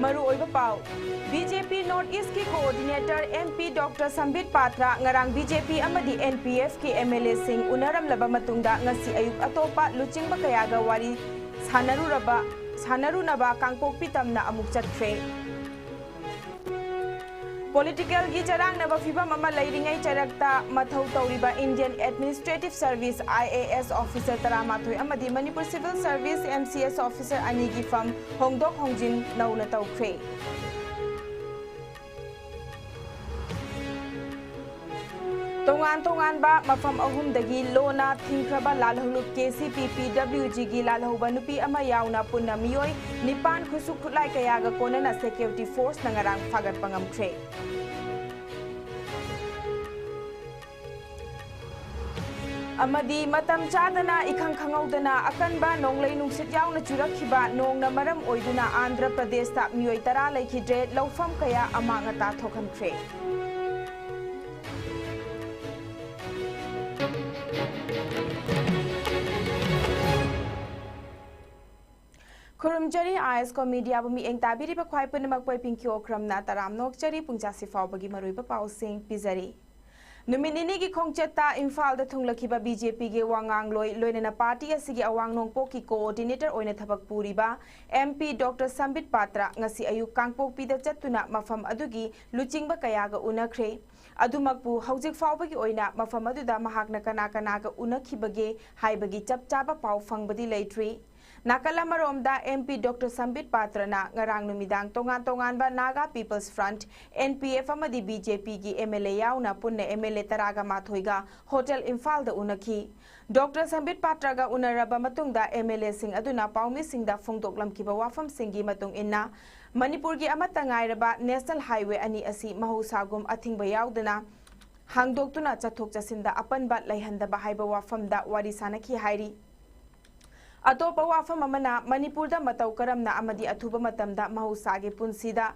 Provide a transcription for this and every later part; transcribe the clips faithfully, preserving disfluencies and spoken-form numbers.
ꯃꯔꯨꯑꯣꯏꯕ ꯄꯥꯎ꯫ B J ꯄꯤ North East ꯀꯤ coordinator M P Doctor Sambit Patra ꯉꯔꯥꯡ B J P ꯑꯃꯗꯤ N P F ꯀꯤ M L A ꯁꯤꯡ ꯎꯅꯔꯝꯂꯕ ꯃꯇꯨꯡꯗ ꯉꯁꯤ ꯑꯌꯨꯛ ꯑꯇꯣꯞꯄ ꯂꯨꯆꯤꯡꯕ ꯀꯌꯥꯒ ꯋꯥꯔꯤ ꯁꯥꯟꯅꯔꯨꯔꯕ, ꯁꯥꯟꯅꯔꯨꯅꯕ ꯀꯥꯡꯄꯣꯛꯄꯤ ꯇꯝꯅ ꯑꯃꯨꯛ ꯆꯠꯈ꯭ꯔꯦ꯫ Political ꯒꯤ ꯆꯔꯥꯡꯅꯕ ꯐꯤꯚꯝ ꯑꯃ ꯂꯩꯔꯤꯉꯩ ꯆꯔꯛꯇ ꯃꯊꯧ ꯇꯧꯔꯤꯕ Indian Administrative Service I A S officer ꯇꯔꯥꯃꯥꯊꯣꯏ ꯑꯃꯗꯤ Manipur Civil Service M C S officer ꯑꯅꯤꯒꯤ ꯐꯝ ꯍꯣꯡꯗꯣꯛ ꯍꯣꯡꯖꯤꯟ ꯅꯧꯅ ꯇꯧꯈ꯭ꯔꯦ꯫ ꯇꯣꯉꯥꯟ ꯇꯣꯉꯥꯟꯕ ꯃꯐꯝ ꯑꯍꯨꯝꯗꯒꯤ ꯂꯣꯟꯅ ꯊꯤꯡꯈ꯭ꯔꯕ ꯂꯥꯜꯍꯧꯂꯨꯞ K C P P W G ꯒꯤ ꯂꯥꯜꯍꯧꯕ ꯅꯨꯄꯤ ꯑꯃ ꯌꯥꯎꯅ ꯄꯨꯟꯅ ꯃꯤꯑꯣꯏ ꯅꯤꯄꯥꯟ ꯈꯨꯠꯁꯨ ꯈꯨꯠꯂꯥꯏ ꯀꯌꯥꯒ ꯀꯣꯟꯅꯅ security force ꯅ ꯉꯔꯥꯡ ꯐꯥꯒꯠꯄ ꯉꯝꯈ꯭ꯔꯦ꯫ ꯑꯃꯗꯤ ꯃꯇꯝ ꯆꯥꯗꯅ ꯏꯈꯪ ꯈꯪꯍꯧꯗꯅ ꯑꯀꯟꯕ ꯅꯣꯡꯂꯩ ꯅꯨꯡꯁꯤꯠ ꯌꯥꯎꯅ ꯆꯨꯔꯛꯈꯤꯕ ꯅꯣꯡꯅ ꯃꯔꯝ ꯑꯣꯏꯗꯨꯅ ꯑꯟꯙ꯭ꯔ ꯄ꯭ꯔꯗꯦꯁꯇ ꯃꯤꯑꯣꯏ ꯇꯔꯥ ꯂꯩꯈꯤꯗ꯭ꯔꯦ, ꯂꯧꯐꯝ ꯀꯌꯥ ꯑꯃꯥꯡ ꯑꯇꯥ ꯊꯣꯛꯍꯟꯈ꯭ꯔꯦ꯫ ꯈꯨꯔꯨꯝꯖꯔꯤ ꯑꯥꯏ ꯑꯦꯁ ꯀꯣ ꯃꯤꯗꯤꯌꯥꯕꯨ ꯃꯤꯠꯌꯦꯡ ꯇꯥꯕꯤꯔꯤꯕ ꯈ꯭ꯋꯥꯏ ꯄꯨꯝꯅꯃꯛꯄꯨ ꯑꯩ ꯄꯤꯡꯀꯤ ꯑꯣꯀ꯭ꯔꯝꯅ ꯇꯔꯥꯝꯅ ꯑꯣꯛꯆꯔꯤ꯫ ꯄꯨꯡꯖꯥꯁꯤ ꯐꯥꯎꯕꯒꯤ ꯃꯔꯨꯑꯣꯏꯕ ꯄꯥꯎꯁꯤꯡ ꯄꯤꯖꯔꯤ꯫ ꯅꯨꯃꯤꯠ ꯅꯤꯅꯤꯒꯤ ꯈꯣꯡꯆꯠꯇ ꯏꯝꯐꯥꯜꯗ ꯊꯨꯡꯂꯈꯤꯕ B J P ꯒꯤ ꯋꯥꯉꯥꯡꯂꯣꯏ, ꯂꯣꯏꯅꯅ ꯄꯥꯔꯇꯤ ꯑꯁꯤꯒꯤ ꯑꯋꯥꯡ ꯅꯣꯡꯄꯣꯛꯀꯤ coordinator ꯑꯣꯏꯅ ꯊꯕꯛ ꯄꯨꯔꯤꯕ M P Doctor Sambit Patra ꯉꯁꯤ ꯑꯌꯨꯛ ꯀꯥꯡꯄꯣꯛꯄꯤꯗ ꯆꯠꯇꯨꯅ ꯃꯐꯝ ꯑꯗꯨꯒꯤ ꯂꯨꯆꯤꯡꯕ ꯀꯌꯥꯒ ꯎꯅꯈ꯭ꯔꯦ꯫ ꯑꯗꯨꯃꯛꯄꯨ ꯍꯧꯖꯤꯛ ꯐꯥꯎꯕꯒꯤ ꯑꯣꯏꯅ ꯃꯐꯝ ꯑꯗꯨꯗ ꯃꯍꯥꯛꯅ ꯀꯅꯥ ꯀꯅꯥꯒ ꯎꯅꯈꯤꯕꯒꯦ ꯍꯥꯏꯕꯒꯤ ꯆꯞ ꯆꯥꯕ ꯄꯥꯎ ꯐꯪꯕꯗꯤ ꯂꯩꯇ꯭ꯔꯤ꯫ ꯅꯥꯀꯜ ꯑꯃꯔꯣꯝꯗ, M P Doctor Sambit Patrana ꯉꯔꯥꯡ ꯅꯨꯃꯤꯗꯥꯡ ꯇꯣꯉꯥꯟ ꯇꯣꯉꯥꯟꯕ Naga People's Front, N P F ꯑꯃꯗꯤ B J P ꯒꯤ M L A ꯌꯥꯎꯅ ꯄꯨꯟꯅ M L A ꯇꯔꯥꯒ ꯃꯥꯊꯣꯏꯒ Hotel ꯏꯝꯐꯥꯜꯗ ꯎꯅꯈꯤ꯫ Doctor Sambit Patraꯒ ꯎꯅꯔꯕ ꯃꯇꯨꯡꯗ, M L A ꯁꯤꯡ ꯑꯗꯨꯅ ꯄꯥꯎꯃꯤꯁꯤꯡꯗ ꯐꯣꯡꯗꯣꯛꯂꯝꯈꯤꯕ ꯋꯥꯐꯝꯁꯤꯡꯒꯤ ꯃꯇꯨꯡ ꯏꯟꯅ, ꯃꯅꯤꯄꯨꯔꯒꯤ ꯑꯃꯠꯇ ꯉꯥꯏꯔꯕ National Highway ꯑꯅꯤ ꯑꯁꯤ ꯃꯍꯧꯁꯥꯒꯨꯝ ꯑꯊꯤꯡꯕ ꯌꯥꯎꯗꯅ ꯍꯥꯡꯗꯣꯛꯇꯨꯅ ꯆꯠꯊꯣꯛ ꯆꯠꯁꯤꯟꯗ ꯑꯄꯟꯕ ꯂꯩꯍꯟꯗꯕ ꯍꯥꯏꯕ ꯋꯥꯐꯝꯗ ꯋꯥꯔꯤ ꯁꯥꯅꯈꯤ ꯍꯥꯏꯔꯤ꯫ ꯑꯇꯣꯞꯄ ꯋꯥꯐꯝ ꯑꯃꯅ, ꯃꯅꯤꯄꯨꯔꯗ ꯃꯇꯧ ꯀꯔꯝꯅ ꯑꯃꯗꯤ ꯑꯊꯨꯕ ꯃꯇꯝꯗ ꯃꯍꯧꯁꯥꯒꯤ ꯄꯨꯟꯁꯤꯗ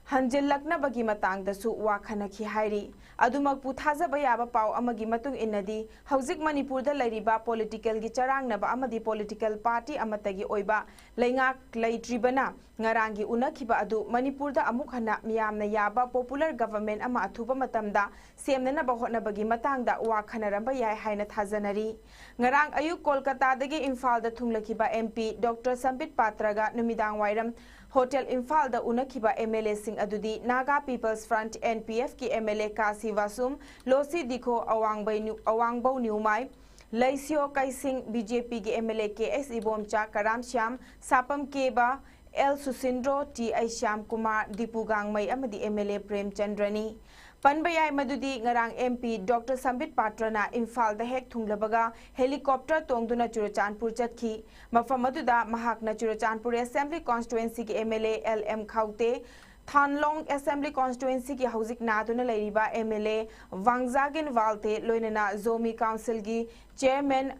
ꯍꯟꯖꯤꯜꯂꯛꯅꯕꯒꯤ ꯃꯇꯥꯡꯗꯁꯨ ꯋꯥ ꯈꯟꯅꯈꯤ ꯍꯥꯏꯔꯤ꯫ ꯑꯗꯨꯃꯛꯄꯨ ꯊꯥꯖꯕ ꯌꯥꯕ ꯄꯥꯎ ꯑꯃꯒꯤ ꯃꯇꯨꯡ ꯏꯟꯅꯗꯤ, ꯍꯧꯖꯤꯛ ꯃꯅꯤꯄꯨꯔꯗ ꯂꯩꯔꯤꯕ ꯄꯣꯂꯤꯇꯤꯀꯦꯜꯒꯤ ꯆꯔꯥꯡꯅꯕ ꯑꯃꯗꯤ ꯄꯣꯂꯤꯇꯤꯀꯦꯜ ꯄꯥꯔꯇꯤ ꯑꯃꯠꯇꯒꯤ ꯑꯣꯏꯕ ꯂꯩꯉꯥꯛ ꯂꯩꯇ꯭ꯔꯤꯕꯅ, ꯉꯔꯥꯡꯒꯤ ꯎꯅꯈꯤꯕ ꯑꯗꯨ ꯃꯅꯤꯄꯨꯔꯗ ꯑꯃꯨꯛ ꯍꯟꯅ ꯃꯤꯌꯥꯝꯅ ꯌꯥꯕ ꯄꯣꯄꯨꯂꯔ ꯒꯚꯔꯟꯃꯦꯟꯠ ꯑꯃ ꯑꯊꯨꯕ ꯃꯇꯝꯗ ꯁꯦꯝꯅꯅꯕ ꯍꯣꯠꯅꯕꯒꯤ ꯃꯇꯥꯡꯗ ꯋꯥ ꯈꯟꯅꯔꯝꯕ ꯌꯥꯏ ꯍꯥꯏꯅ ꯊꯥꯖꯅꯔꯤ꯫ ꯉꯔꯥꯡ ꯑꯌꯨꯛ ꯀꯣꯜꯀꯇꯥꯗꯒꯤ ꯏꯝꯐꯥꯜꯗ ꯊꯨꯡꯂꯈꯤꯕ ꯑꯦꯝ ꯄꯤ ꯗꯣꯛꯇꯔ ꯁꯝꯕꯤꯠ ꯄꯥꯇ꯭ꯔꯒ ꯅꯨꯃꯤꯗꯥꯡ ꯋꯥꯏꯔꯝ ꯍꯣꯇꯦꯜ ꯏꯝꯐꯥꯜꯗ ꯎꯅꯈꯤꯕ ꯑꯦꯝ ꯑꯦꯜ ꯑꯦꯁꯤꯡ ꯑꯗꯨꯗꯤ Naga peoples front, N P ꯑꯦꯐꯀꯤ M L A Kashi Washum, Loshi Dikho, Awangbow ꯅ꯭ꯌꯨ-, ꯑꯋꯥꯡꯕꯧ ꯅ꯭ꯌꯨꯃꯥꯏ, ꯂꯩꯁꯤꯌꯣ ꯀꯩꯁꯤꯡ, ꯕꯤ ꯖꯦ ꯄꯤꯒꯤ M L A K S Ibomcha, Karam Shyam, Sapam Keba, L Susindro, T H Shyam Kumar, Dipu Gangmei ꯑꯃꯗꯤ ꯑꯦꯝ ꯑꯦꯜ ꯑꯦ ꯄ꯭ꯔꯦꯝꯆꯟꯗ꯭ꯔꯅꯤ꯫ ꯄꯟꯕ ꯌꯥꯏ ꯃꯗꯨꯗꯤ ꯉꯔꯥꯡ ꯑꯦꯝ ꯄꯤ ꯗꯣꯛꯇꯔ ꯁꯝꯕꯤꯠ ꯄꯥꯇ꯭ꯔꯅ ꯏꯝꯐꯥꯜꯗ ꯍꯦꯛ ꯊꯨꯡꯂꯕꯒ ꯍꯦꯂꯤꯀꯣꯞꯇꯔ ꯇꯣꯡꯗꯨꯅ ꯆꯨꯔꯆꯥꯟꯄꯨꯔ ꯆꯠꯈꯤ꯫ ꯃꯐꯝ ꯑꯗꯨꯗ ꯃꯍꯥꯛꯅ ꯆꯨꯔꯆꯥꯟꯄꯨꯔ ꯑꯦꯁꯦꯝꯕ꯭ꯂꯤ ꯀꯣꯟꯁꯇꯤꯇ꯭ꯋꯦꯟꯁꯤꯒꯤ M L A L M Khaute, Thanlon assembly ꯀꯣꯟꯁꯇꯤꯇ꯭ꯋꯦꯟꯁꯤꯒꯤ ꯍꯧꯖꯤꯛ ꯅꯥꯗꯨꯅ ꯂꯩꯔꯤꯕ ꯑꯦꯝ ꯑꯦꯜ ꯑꯦ ꯋꯥꯡꯖꯥꯒꯤꯟ ꯋꯥꯜꯇꯦ, ꯂꯣꯏꯅꯅ ꯖꯣꯃꯤ ꯀꯥꯎꯟꯁꯤꯜꯒꯤ ꯆꯦꯌꯔꯃꯦꯟ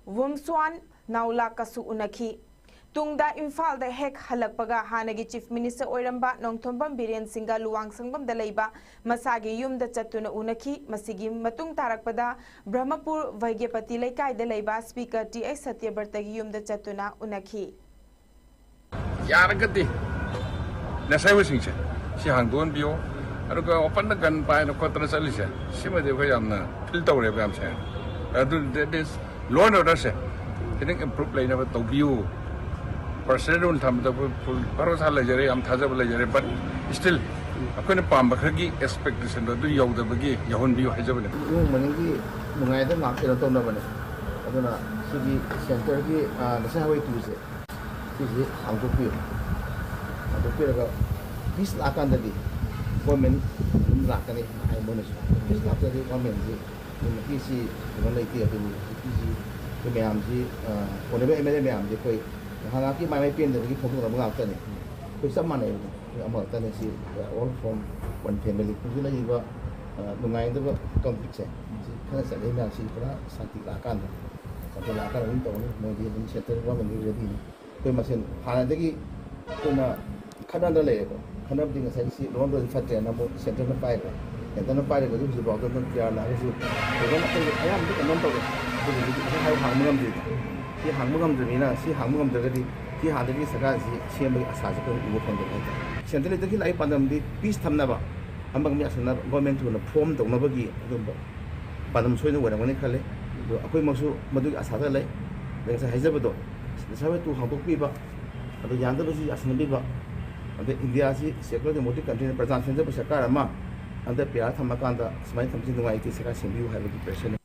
ꯋꯨꯝꯁ꯭ꯋꯥꯟ ꯅꯥꯎꯂꯥꯀꯁꯨ ꯎꯅꯈꯤ꯫ ꯇꯨꯡꯗ ꯏꯝꯐꯥꯜꯗ ꯍꯦꯛ ꯍꯜꯂꯛꯄꯒ ꯍꯥꯟꯅꯒꯤ ꯆꯤꯐ ꯃꯤꯅꯤꯁꯇꯔ ꯑꯣꯏꯔꯝꯕ ꯅꯣꯡꯊꯣꯝꯕꯝ ꯕꯤꯔꯦꯟ ꯁꯤꯡꯒ ꯂꯨꯋꯥꯡꯁꯪꯕꯝꯗ ꯂꯩꯕ ꯃꯁꯥꯒꯤ ꯌꯨꯝꯗ ꯆꯠꯇꯨꯅ ꯎꯅꯈꯤ꯫ ꯃꯁꯤꯒꯤ ꯃꯇꯨꯡ ꯇꯥꯔꯛꯄꯗ ꯕ꯭ꯔꯍꯃꯄꯨꯔ ꯚꯩꯒ꯭ꯌꯄꯇꯤ ꯂꯩꯀꯥꯏꯗ ꯂꯩꯕ ꯁ꯭ꯄꯤꯀꯔ ꯇꯤ ꯑꯩꯆ ꯁꯇ꯭ꯌꯕ꯭ꯔꯇꯒꯤ ꯌꯨꯝꯗ ꯆꯠꯇꯨꯅ ꯎꯅꯈꯤ꯫ ꯌꯥꯔꯒꯗꯤ ꯅꯦꯁꯥꯏꯕꯁꯤꯡꯁꯦ ꯁꯤ ꯍꯥꯡꯗꯣꯛꯍꯟꯕꯤꯌꯣ꯫ ꯑꯗꯨꯒ ꯑꯣꯄꯟꯗ ꯒꯟ ꯄꯥꯏꯅ ꯈꯣꯠꯇꯅ ꯆꯠꯂꯤꯁꯦ, ꯁꯤꯃꯗꯤ ꯑꯩꯈꯣꯏ ꯌꯥꯝꯅ ꯐꯤꯜ ꯇꯧꯔꯦꯕ ꯌꯥꯝ ꯁꯦꯡꯅ꯫ ꯑꯗꯨ that is law and orderꯁꯦ ꯈꯤꯇꯪ ꯏꯝꯄ꯭ꯔꯨꯞ ꯂꯩꯅꯕ ꯇꯧꯕꯤꯌꯨ꯫ ꯄꯔꯁꯅꯦꯜ ꯔꯨꯜ ꯊꯝꯕꯗ ꯑꯩꯈꯣꯏ ꯐꯨꯜ ꯚꯔꯣꯁꯥ ꯂꯩꯖꯔꯦ, ꯌꯥꯝ ꯊꯥꯖꯕ ꯂꯩꯖꯔꯦ, but still ꯑꯩꯈꯣꯏꯅ ꯄꯥꯝꯕ ꯈꯔꯒꯤ ꯑꯦꯛꯁꯄꯦꯛꯇꯦꯁꯟꯗꯣ ꯑꯗꯨ ꯌꯧꯗꯕꯒꯤ ꯌꯧꯍꯟꯕꯤꯌꯨ ꯍꯥꯏꯖꯕꯅꯦ꯫ ꯏꯃꯨꯡ ꯃꯅꯨꯡꯒꯤ ꯅꯨꯡꯉꯥꯏꯗ ꯉꯥꯛ ꯀꯩꯅꯣ ꯇꯧꯅꯕꯅꯦ꯫ ꯑꯗꯨꯅ ꯁꯤꯒꯤ ꯁꯦꯟꯇꯔꯒꯤ ꯅꯦꯁꯅꯦꯜ ꯍꯥꯏꯋꯦ ꯇꯨꯁꯦ ꯁꯤꯁꯤ ꯍꯥꯡꯗꯣꯛꯄꯤꯌꯨ꯫ ꯍꯥꯡꯗꯣꯛꯄꯤꯔꯒ ꯄꯤꯁ ꯂꯥꯛꯑꯀꯥꯟꯗꯗꯤ ꯒꯣꯔꯃꯦꯟ ꯑꯗꯨꯝ ꯂꯥꯛꯀꯅꯤ ꯍꯥꯏ ꯃꯣꯏꯅꯁꯨ꯫ ꯄꯤꯁ ꯂꯥꯛꯇ꯭ꯔꯗꯤ ꯒꯣꯔꯃꯦꯟꯁꯤ ꯅꯨꯄꯤꯁꯤ ꯀꯩꯅꯣ ꯂꯩꯇꯦ꯫ ꯑꯗꯨꯕꯨ ꯅꯨꯄꯤꯁꯤ ꯑꯩꯈꯣꯏ ꯃꯌꯥꯝꯁꯤ ꯑꯣꯅꯦꯕꯜ ꯑꯦꯝ ꯑꯦꯜ ꯑꯦ ꯃꯌꯥꯝꯁꯤ ꯑꯩꯈꯣꯏ ꯉꯥꯏꯍꯥꯛ ꯉꯥꯏꯍꯥꯛꯀꯤ ꯃꯥꯏ ꯃꯥꯏ ꯄꯦꯟꯗꯕꯒꯤ ꯐꯣꯡꯗꯣꯛꯅꯕ ꯉꯥꯛꯇꯅꯤ꯫ ꯑꯩꯈꯣꯏ ꯆꯞ ꯃꯥꯟꯅꯩꯕ, ꯑꯩꯈꯣꯏ ꯑꯃꯈꯛꯇꯅꯤ꯫ ꯁꯤ all from one family꯫ ꯍꯧꯖꯤꯛ ꯂꯩꯔꯤꯕ ꯅꯨꯡꯉꯥꯏꯅꯗꯕ ꯀꯟꯐ꯭ꯂꯤꯛꯁꯦ ꯁꯤ ꯈꯔ ꯆꯠꯂꯦ ꯃꯌꯥꯝꯁꯤ ꯄꯨꯔꯥ ꯁꯥꯟꯇꯤ ꯂꯥꯛꯑꯀꯥꯟꯗ, ꯁꯥꯟꯇꯤ ꯂꯥꯛꯑꯀꯥꯟꯗ ꯑꯗꯨꯝ ꯇꯧꯅꯤ꯫ ꯃꯣꯏꯗꯤ ꯑꯗꯨꯝ ꯁꯦꯟꯇꯔ ꯒꯣꯔꯃꯦꯟꯒꯤ ꯔꯦꯗꯤꯅꯤ꯫ ꯑꯩꯈꯣꯏ ꯃꯁꯦꯟ ꯍꯥꯟꯅꯗꯒꯤ ꯑꯩꯈꯣꯏꯅ ꯈꯠꯅꯗꯅ ꯂꯩꯔꯦꯀꯣ꯫ ꯈꯟꯅꯕꯗꯤ ꯉꯁꯥꯏ ꯁꯤ ꯂꯣꯟꯗꯣ ꯐꯠꯇ꯭ꯔꯦꯅ ꯑꯃꯨꯛ ꯁꯦꯟꯇꯔꯅ ꯄꯥꯏꯈ꯭ꯔꯦ꯫ ꯁꯦꯟꯇꯔꯅ ꯄꯥꯏꯔꯒꯁꯨ ꯍꯧꯖꯤꯛꯐꯥꯎꯗ ꯑꯗꯨꯝ ꯀꯦꯔꯂꯥꯒꯁꯨ ꯐꯖꯅ ꯑꯩꯈꯣꯏꯒꯤ ꯑꯌꯥꯝꯕꯗꯤ ꯀꯩꯅꯣꯝ ꯇꯧꯔꯦ꯫ ꯑꯗꯨꯕꯨ ꯍꯧꯖꯤꯛ ꯍꯧꯖꯤꯛ ꯍꯥꯏ ꯍꯥꯡꯕ ꯉꯝꯗ꯭ꯔꯤꯕ꯫ ꯁꯤ ꯍꯥꯡꯕ ꯉꯝꯗ꯭ꯔꯕꯅꯤꯅ, ꯁꯤ ꯍꯥꯡꯕ ꯉꯝꯗ꯭ꯔꯒꯗꯤ ꯁꯤ ꯍꯥꯟꯅꯗꯒꯤ ꯁꯔꯀꯥꯔꯁꯤ ꯁꯦꯝꯕꯒꯤ ꯑꯁꯥꯁꯤ ꯑꯩꯈꯣꯏ ꯎꯕ ꯐꯪꯗꯕ ꯍꯥꯏꯇꯥꯔꯦ꯫ ꯁꯦꯟꯇ꯭ꯔꯦꯜ ꯂꯤꯗꯔꯒꯤ ꯂꯥꯛꯏ ꯄꯥꯟꯗꯝꯗꯤ ꯄꯤꯁ ꯊꯝꯅꯕ, ꯑꯃꯒ ꯑꯃꯒ ꯌꯥꯁꯟꯅꯕ, ꯒꯣꯔꯃꯦꯟ ꯊꯨꯅ ꯐꯣꯔꯝ ꯇꯧꯅꯕꯒꯤ ꯑꯗꯨꯝꯕ ꯄꯥꯟꯗꯝ ꯁꯣꯏꯗꯅ ꯑꯣꯏꯔꯝꯒꯅꯤ ꯈꯜꯂꯦ꯫ ꯑꯗꯣ ꯑꯩꯈꯣꯏꯃꯛꯁꯨ ꯃꯗꯨꯒꯤ ꯑꯁꯥꯗ ꯂꯩ꯫ ꯑꯗ ꯉꯁꯥꯏ ꯍꯥꯏꯖꯕꯗꯣ, ꯅꯤꯁꯥ ꯋꯥꯏ ꯇꯨ ꯍꯥꯡꯗꯣꯛꯄꯤꯕ, ꯑꯗꯣ ꯌꯥꯅꯗꯕꯁꯤ ꯌꯥꯁꯟꯅꯕꯤꯕ, ꯑꯗ ꯏꯟꯗꯤꯌꯥꯁꯤ ꯁꯦꯀꯨꯂꯔ ꯗꯦꯃꯣꯀ꯭ꯔꯦꯇꯤꯛ ꯀꯟꯇ꯭ꯔꯤꯅ ꯄ꯭ꯔꯖꯥꯅ ꯁꯦꯝꯖꯕ ꯁꯔꯀꯥꯔ ꯑꯃ ꯑꯟꯗꯔ ꯄꯤꯌꯥꯔ ꯊꯝꯃꯀꯥꯟꯗ ꯁꯨꯃꯥꯏꯅ ꯊꯝꯕꯁꯤ ꯅꯨꯡꯉꯥꯏꯇꯦ, ꯁꯔꯀꯥꯔ ꯁꯦꯝꯕꯤꯌꯨ ꯍꯥꯏꯕꯒꯤ ꯄ꯭ꯔꯦꯁꯔꯅꯤ꯫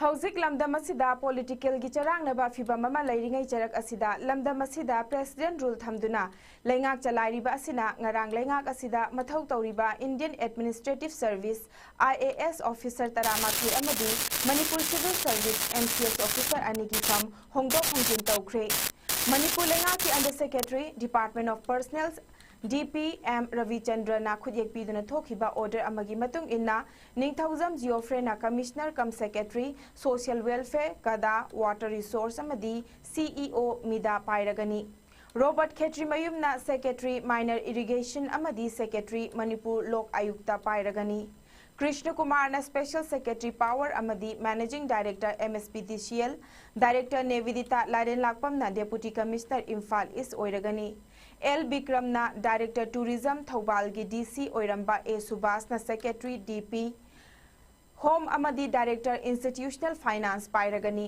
ꯍꯧꯖꯤꯛ ꯂꯝꯗꯝ ꯑꯁꯤꯗ ꯄꯣꯂꯤꯇꯤꯀꯦꯜꯒꯤ ꯆꯔꯥꯡꯅꯕ ꯐꯤꯚꯝ ꯑꯃ ꯂꯩꯔꯤꯉꯩ ꯆꯔꯛ ꯑꯁꯤꯗ ꯂꯝꯗꯝ ꯑꯁꯤꯗ ꯄ꯭ꯔꯦꯁꯤꯗꯦꯟ ꯔꯨꯜ ꯊꯝꯗꯨꯅ ꯂꯩꯉꯥꯛ ꯆꯂꯥꯏꯔꯤꯕ ꯑꯁꯤꯅ ꯉꯔꯥꯡ ꯂꯩꯉꯥꯛ ꯑꯁꯤꯗ ꯃꯊꯧ ꯇꯧꯔꯤꯕ Indian administrative service, I A S, officer ꯇꯔꯥꯃꯥꯊꯣꯏ ꯑꯃꯗꯤ Manipur civil service, M C S, officer ꯑꯅꯤꯒꯤ ꯐꯝ ꯍꯣꯡꯗꯣꯛ ꯍꯣꯡꯖꯤꯟ ꯇꯧꯈ꯭ꯔꯦ꯫ ꯃꯅꯤꯄꯨꯔ ꯂꯩꯉꯥꯛꯀꯤ under secretary, department of personnel, D P M ꯔꯕꯤꯆꯟꯗ꯭ꯔꯅ ꯈꯨꯠꯌꯦꯛ ꯄꯤꯗꯨꯅ ꯊꯣꯛꯈꯤꯕ ꯑꯣꯔꯗꯔ ꯑꯃꯒꯤ ꯃꯇꯨꯡ ꯏꯟꯅ, ꯅꯤꯡꯊꯧꯖꯝ ꯖꯤꯑꯣꯐ꯭ꯔꯦꯅ commissioner cum secretary, social welfare, ꯀꯗꯥ, ꯋꯥꯇꯔ ꯔꯤꯁꯣꯔꯁ ꯑꯃꯗꯤ ꯁꯤ ꯏ ꯑꯣ ꯃꯤꯗꯥ ꯄꯥꯏꯔꯒꯅꯤ꯫ ꯔꯣꯕꯔꯠ ꯈꯦꯇ꯭ꯔꯤꯃꯌꯨꯝꯅ ꯁꯦꯀ꯭ꯔꯦꯇꯔꯤ, ꯃꯥꯏꯅꯔ ꯏꯔꯤꯒꯦꯁꯟ ꯑꯃꯗꯤ ꯁꯦꯀ꯭ꯔꯦꯇꯔꯤ, ꯃꯅꯤꯄꯨꯔ ꯂꯣꯛ ꯑꯌꯨꯛꯇ ꯄꯥꯏꯔꯒꯅꯤ꯫ ꯀ꯭ꯔꯤꯁꯅ ꯀꯨꯃꯥꯔꯅ ꯁ꯭ꯄꯦꯁꯦꯜ ꯁꯦꯀ꯭ꯔꯦꯇꯔꯤ ꯄꯥꯋꯔ ꯑꯃꯗꯤ managing director, M S P D C L, director Nebidita ꯂꯥꯏꯔꯦꯟꯂꯥꯛꯄꯝꯅ ꯗꯦꯄꯨꯇꯤ ꯀꯃꯤꯁꯅꯔ ꯏꯝꯐꯥꯜ ꯏꯁ ꯑꯣꯏꯔꯒꯅꯤ꯫ ꯑꯦꯜ ꯕꯤꯀ꯭ꯔꯝꯅ ꯗꯥꯏꯔꯦꯛꯇꯔ ꯇꯨꯔꯤꯖꯝ ꯊꯧꯕꯥꯜꯒꯤ ꯗꯤ ꯁꯤ ꯑꯣꯏꯔꯝꯕ, ꯑꯦ ꯁꯨꯕꯥꯁꯅ ꯁꯦꯀ꯭ꯔꯦꯇꯔꯤ ꯗꯤ ꯄꯤ ꯍꯣꯝ ꯑꯃꯗꯤ ꯗꯥꯏꯔꯦꯛꯇꯔ ꯏꯟꯁꯇꯤꯇ꯭ꯌꯨꯁꯅꯦꯜ ꯐꯥꯏꯅꯥꯟꯁ ꯄꯥꯏꯔꯒꯅꯤ꯫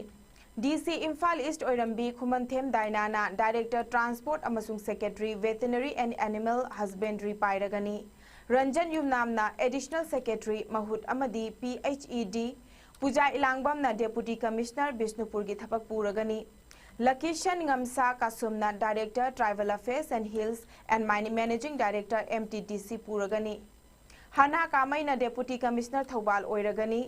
ꯗꯤ ꯁꯤ ꯏꯝꯐꯥꯜ ꯏꯁ ꯑꯣꯏꯔꯝꯕꯤ ꯈꯨꯃꯟꯊꯦꯝ ꯗꯥꯏꯅꯥꯅ ꯗꯥꯏꯔꯦꯛꯇꯔ ꯇ꯭ꯔꯥꯟꯁꯄꯣꯔꯠ ꯑꯃꯁꯨꯡ secretary veterinary and animal husbandry ꯄꯥꯏꯔꯒꯅꯤ꯫ ꯔꯟꯖꯟ ꯌꯨꯝꯅꯥꯝꯅ ꯑꯦꯗꯤꯁꯅꯦꯜ ꯁꯦꯀ꯭ꯔꯦꯇꯔꯤ ꯃꯍꯨꯠ ꯑꯃꯗꯤ P H E D, Puja ꯏꯂꯥꯡꯕꯝꯅ ꯗꯦꯄꯨꯇꯤ ꯀꯃꯤꯁꯅꯔ ꯕꯤꯁꯅꯨꯄꯨꯔꯒꯤ ꯊꯕꯛ ꯄꯨꯔꯒꯅꯤ꯫ ꯂꯀꯤꯁꯟ ꯉꯝꯁꯥ ꯀꯥꯁꯨꯝꯅ director tribal affairs and hills and ꯃꯥꯏꯟ-, managing director M T D C ꯄꯨꯔꯒꯅꯤ꯫ ꯍꯥꯅꯥ ꯀꯥꯃꯩꯅ ꯗꯦꯄꯨꯇꯤ ꯀꯃꯤꯁꯅꯔ ꯊꯧꯕꯥꯜ ꯑꯣꯏꯔꯒꯅꯤ꯫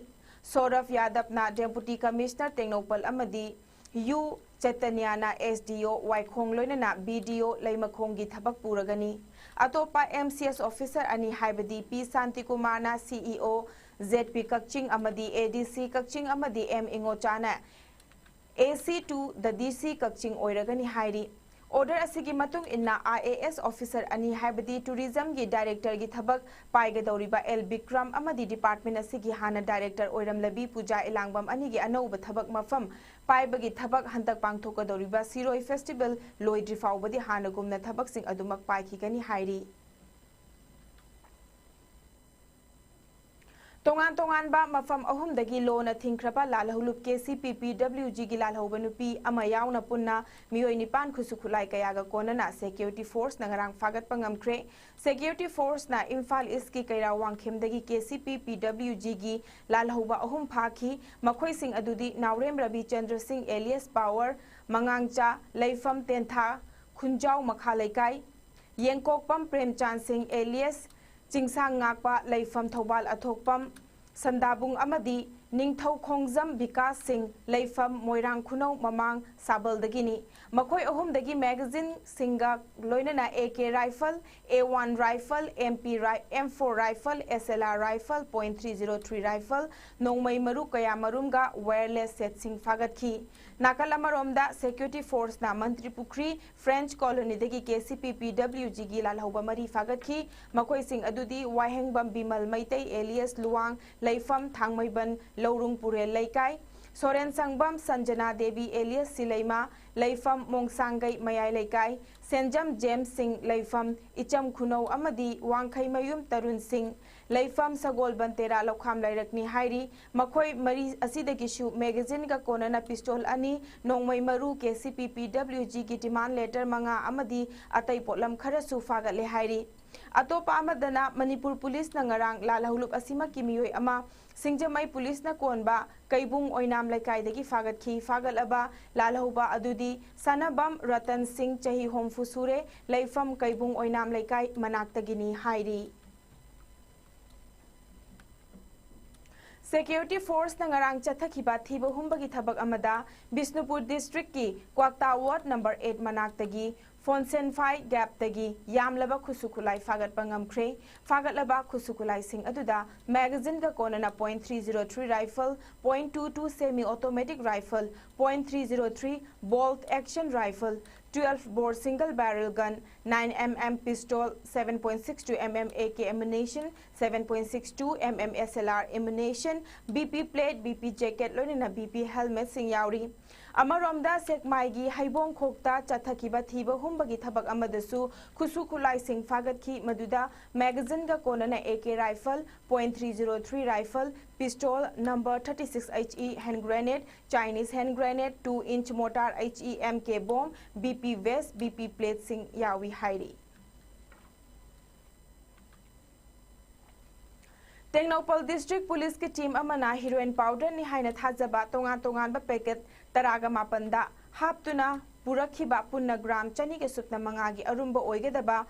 ꯁꯧꯔꯚ ꯌꯥꯗꯕꯅ ꯗꯦꯄꯨꯇꯤ ꯀꯃꯤꯁꯅꯔ ꯇꯦꯡꯅꯧꯄꯜ ꯑꯃꯗꯤ ꯌꯨ ꯆꯩꯇꯟꯌꯥꯅ ꯑꯦꯁ ꯗꯤ ꯑꯣ ꯋꯥꯏꯈꯣꯡ ꯂꯣꯏꯅꯅ ꯕꯤ ꯗꯤ ꯑꯣ ꯂꯩꯃꯈꯣꯡꯒꯤ ꯊꯕꯛ ꯄꯨꯔꯒꯅꯤ꯫ ꯑꯇꯣꯞꯄ ꯑꯦꯝ ꯁꯤ ꯑꯦꯁ ꯑꯣꯐꯤꯁꯔ ꯑꯅꯤ ꯍꯥꯏꯕꯗꯤ ꯄꯤ ꯁꯥꯟꯇꯤꯀꯨꯃꯥꯔꯅ ꯁꯤ ꯏ ꯑꯣ ꯖꯦꯗ ꯄꯤ ꯀꯛꯆꯤꯡ ꯑꯃꯗꯤ ꯑꯦ ꯗꯤ ꯁꯤ ꯀꯛꯆꯤꯡ ꯑꯃꯗꯤ ꯑꯦꯝ ꯏꯉꯣꯆꯥꯅ A C to the D C ꯀꯛꯆꯤꯡ ꯑꯣꯏꯔꯒꯅꯤ ꯍꯥꯏꯔꯤ꯫ Order ꯑꯁꯤꯒꯤ ꯃꯇꯨꯡ ꯏꯟꯅ I A S officer ꯑꯅꯤ, ꯍꯥꯏꯕꯗꯤ tourism ꯒꯤ director ꯒꯤ ꯊꯕꯛ ꯄꯥꯏꯒꯗꯧꯔꯤꯕ L ꯕꯤꯀ꯭ꯔꯝ ꯑꯃꯗꯤ department ꯑꯁꯤꯒꯤ ꯍꯥꯟꯅ director ꯑꯣꯏꯔꯝꯂꯕꯤ ꯄꯨꯖꯥ ꯏꯂꯥꯡꯕꯝ ꯑꯅꯤꯒꯤ ꯑꯅꯧꯕ ꯊꯕꯛ ꯃꯐꯝ ꯄꯥꯏꯕꯒꯤ ꯊꯕꯛ ꯍꯟꯗꯛ ꯄꯥꯡꯊꯣꯛꯀꯗꯧꯔꯤꯕ ꯁꯤꯔꯣꯏ festival ꯂꯣꯏꯗ꯭ꯔꯤ ꯐꯥꯎꯕꯗꯤ ꯍꯥꯟꯅꯒꯨꯝꯅ ꯊꯕꯛꯁꯤꯡ ꯑꯗꯨꯃꯛ ꯄꯥꯏꯈꯤꯒꯅꯤ ꯍꯥꯏꯔꯤ꯫ ꯇꯣꯉꯥꯟ ꯇꯣꯉꯥꯟꯕ ꯃꯐꯝ ꯑꯍꯨꯝꯗꯒꯤ ꯂꯣꯅ ꯊꯤꯡꯈ꯭ꯔꯕ ꯂꯥꯜꯍꯧꯂꯨꯞ K C P P W G ꯒꯤ ꯂꯥꯜꯍꯧꯕ ꯅꯨꯄꯤ ꯑꯃ ꯌꯥꯎꯅ ꯄꯨꯟꯅ ꯃꯤꯑꯣꯏ ꯅꯤꯄꯥꯟ ꯈꯨꯠꯁꯨ ꯈꯨꯠꯂꯥꯏ ꯀꯌꯥꯒ ꯀꯣꯟꯅꯅ security force ꯅ ꯉꯔꯥꯡ ꯐꯥꯒꯠꯄ ꯉꯝꯈ꯭ꯔꯦ꯫ Security force ꯅ ꯏꯝꯐꯥꯜ East ꯀꯤ ꯀꯩꯔꯥꯎ ꯋꯥꯡꯈꯦꯝꯗꯒꯤ K C P P W G ꯒꯤ ꯂꯥꯜꯍꯧꯕ ꯑꯍꯨꯝ ꯐꯥꯈꯤ꯫ ꯃꯈꯣꯏꯁꯤꯡ ꯑꯗꯨꯗꯤ ꯅꯥꯎꯔꯦꯝ ꯔꯕꯤꯆꯟꯗ꯭ꯔ ꯁꯤꯡ alias Power, ꯃꯉꯥꯡꯆꯥ, ꯂꯩꯐꯝ ꯇꯦꯟꯊꯥ, ꯈꯨꯟꯖꯥꯎ ꯃꯈꯥ ꯂꯩꯀꯥꯏ, ꯌꯦꯡꯀꯣꯛꯄꯝ ꯄ꯭ꯔꯦꯝꯆꯥꯟ ꯁꯤꯡ alias ꯆꯤꯡꯁꯥꯡ ꯉꯥꯛꯄ, ꯂꯩꯐꯝ ꯊꯧꯕꯥꯜ ꯑꯊꯣꯛꯄꯝ ꯁꯟꯗꯥꯕꯨꯡ ꯑꯃꯗꯤ ꯅꯤꯡꯊꯧ ꯈꯣꯡꯖꯝ ꯕꯤꯀꯥꯁ ꯁꯤꯡ, ꯂꯩꯐꯝ ꯃꯣꯏꯔꯥꯡ ꯈꯨꯅꯧ ꯃꯃꯥꯡ ꯁꯥꯕꯜꯗꯒꯤꯅꯤ꯫ ꯃꯈꯣꯏ ꯑꯍꯨꯝꯗꯒꯤ magazine ꯁꯤꯡꯒ ꯂꯣꯏꯅꯅ A K rifle, A one rifle, M P ri-, M four rifle, S L R rifle, point three zero three rifle, ꯅꯣꯡꯃꯩ ꯃꯔꯨ ꯀꯌꯥ ꯃꯔꯨꯝꯒ wireless set ꯁꯤꯡ ꯐꯥꯒꯠꯈꯤ꯫ ꯅꯥꯀꯜ ꯑꯃꯔꯣꯝꯗ, security force ꯅ ꯃꯟꯇ꯭ꯔꯤ ꯄꯨꯈ꯭ꯔꯤ French colony ꯗꯒꯤ K C P P W G ꯒꯤ ꯂꯥꯜꯍꯧꯕ ꯃꯔꯤ ꯐꯥꯒꯠꯈꯤ꯫ ꯃꯈꯣꯏꯁꯤꯡ ꯑꯗꯨꯗꯤ ꯋꯥꯍꯦꯡꯕꯝ ꯕꯤꯃꯜ ꯃꯩꯇꯩ alias ꯂꯨꯋꯥꯡ, ꯂꯩꯐꯝ ꯊꯥꯡꯃꯩꯕꯟ ꯂꯧꯔꯨꯡ ꯄꯨꯔꯦꯜ ꯂꯩꯀꯥꯏ, ꯁꯣꯔꯦꯟ ꯁꯪꯕꯝ ꯁꯟꯖꯅꯥ ꯗꯦꯕꯤ alias ꯁꯤꯂꯩꯃ, ꯂꯩꯐꯝ ꯃꯣꯡꯁꯥꯡꯒꯩ ꯃꯌꯥꯏ ꯂꯩꯀꯥꯏ, ꯁꯦꯟꯖꯝ ꯖꯦꯝꯁ ꯁꯤꯡ, ꯂꯩꯐꯝ ꯏꯆꯝ ꯈꯨꯅꯧ ꯑꯃꯗꯤ ꯋꯥꯡꯈꯩꯃꯌꯨꯝ ꯇꯔꯨꯟ ꯁꯤꯡ, ꯂꯩꯐꯝ ꯁꯒꯣꯜꯕꯟ ꯇꯦꯔꯥ ꯂꯧꯈꯥꯝ ꯂꯩꯔꯛꯅꯤ ꯍꯥꯏꯔꯤ꯫ ꯃꯈꯣꯏ ꯃꯔꯤ ꯑꯁꯤꯗꯒꯤꯁꯨ magazine ꯒ ꯀꯣꯟꯅꯅ pistol ꯑꯅꯤ, ꯅꯣꯡꯃꯩ ꯃꯔꯨ, K C P P W G ꯒꯤ demand letter ꯃꯉꯥ ꯑꯃꯗꯤ ꯑꯇꯩ ꯄꯣꯠꯂꯝ ꯈꯔꯁꯨ ꯐꯥꯒꯠꯂꯦ ꯍꯥꯏꯔꯤ꯫ ꯑꯇꯣꯞꯄ ꯑꯃꯗꯅ, ꯃꯅꯤꯄꯨꯔ ꯄꯨꯂꯤꯁꯅ ꯉꯔꯥꯡ ꯂꯥꯜꯍꯧꯂꯨꯞ ꯑꯁꯤꯃꯛꯀꯤ ꯃꯤꯑꯣꯏ ꯑꯃ ꯁꯤꯡꯖꯃꯩ ꯄꯨꯂꯤꯁꯅ ꯀꯣꯟꯕ ꯀꯩꯕꯨꯡ ꯑꯣꯏꯅꯥꯝ ꯂꯩꯀꯥꯏꯗꯒꯤ ꯐꯥꯒꯠꯈꯤ꯫ ꯐꯥꯒꯠꯂꯕ ꯂꯥꯜꯍꯧꯕ ꯑꯗꯨꯗꯤ ꯁꯅꯥꯕꯝ ꯔꯇꯟ ꯁꯤꯡ, ꯆꯍꯤ ꯍꯨꯝꯐꯨ ꯁꯨꯔꯦ, ꯂꯩꯐꯝ ꯀꯩꯕꯨꯡ ꯑꯣꯏꯅꯥꯝ ꯂꯩꯀꯥꯏ ꯃꯅꯥꯛꯇꯒꯤꯅꯤ ꯍꯥꯏꯔꯤ꯫ Security force ꯅ ꯉꯔꯥꯡ ꯆꯠꯊꯈꯤꯕ ꯊꯤꯕ ꯍꯨꯝꯕꯒꯤ ꯊꯕꯛ ꯑꯃꯗ ꯕꯤꯁꯅꯨꯄꯨꯔ district ꯀꯤ ꯀ꯭ꯋꯥꯛꯇꯥ ward number eight ꯃꯅꯥꯛꯇꯒꯤ ꯐꯣꯟꯁꯦꯟꯐꯥꯏ gap ꯇꯒꯤ ꯌꯥꯝꯂꯕ ꯈꯨꯠꯁꯨ ꯈꯨꯠꯂꯥꯏ ꯐꯥꯒꯠꯄ ꯉꯝꯈ꯭ꯔꯦ꯫ ꯐꯥꯒꯠꯂꯕ ꯈꯨꯠꯁꯨ ꯈꯨꯠꯂꯥꯏꯁꯤꯡ ꯑꯗꯨꯗ magazine ꯒ ꯀꯣꯟꯅꯅ point three zero three rifle, point two two semi automatic rifle, point three zero three bolt action rifle, twelve bore single barrel gun, nine M M pistol, seven point six two M M A K ammunition, seven point six two M M S L R ammunition, B P plate, B P jacket ꯂꯣꯏꯅꯅ B P helmet ꯁꯤꯡ ꯌꯥꯎꯔꯤ꯫ ꯑꯃꯔꯣꯝꯗ ꯁꯦꯛꯃꯥꯏꯒꯤ ꯍꯩꯕꯣꯡꯈꯣꯛꯇ ꯆꯠꯊꯈꯤꯕ ꯊꯤꯕ ꯍꯨꯝꯕꯒꯤ ꯊꯕꯛ ꯑꯃꯗꯁꯨ ꯈꯨꯠꯁꯨ ꯈꯨꯠꯂꯥꯏꯁꯤꯡ ꯐꯥꯒꯠꯈꯤ, ꯃꯗꯨꯗ magazine ꯒ ꯀꯣꯟꯅꯅ A K rifle, point three zero three rifle, pistol, number thirty six H E hand grenade, Chinese hand grenade, two inch mortar, H E M K bomb, B P vest, B P plate ꯁꯤꯡ ꯌꯥꯎꯏ ꯍꯥꯏꯔꯤ꯫ Tengnoupal district police ꯀꯤ team ꯑꯃꯅ heroin powder ꯅꯤ ꯍꯥꯏꯅ ꯊꯥꯖꯕ ꯇꯣꯉꯥꯟ ꯇꯣꯉꯥꯟꯕ packet ꯇꯔꯥꯒ ꯃꯥꯄꯟꯗ ꯍꯥꯞꯇꯨꯅ ꯄꯨꯔꯛꯈꯤꯕ ꯄꯨꯟꯅ gram ꯆꯅꯤꯒ ꯁꯨꯞꯅ ꯃꯉꯥꯒꯤ ꯑꯔꯨꯝꯕ ꯑꯣꯏꯒꯗꯕ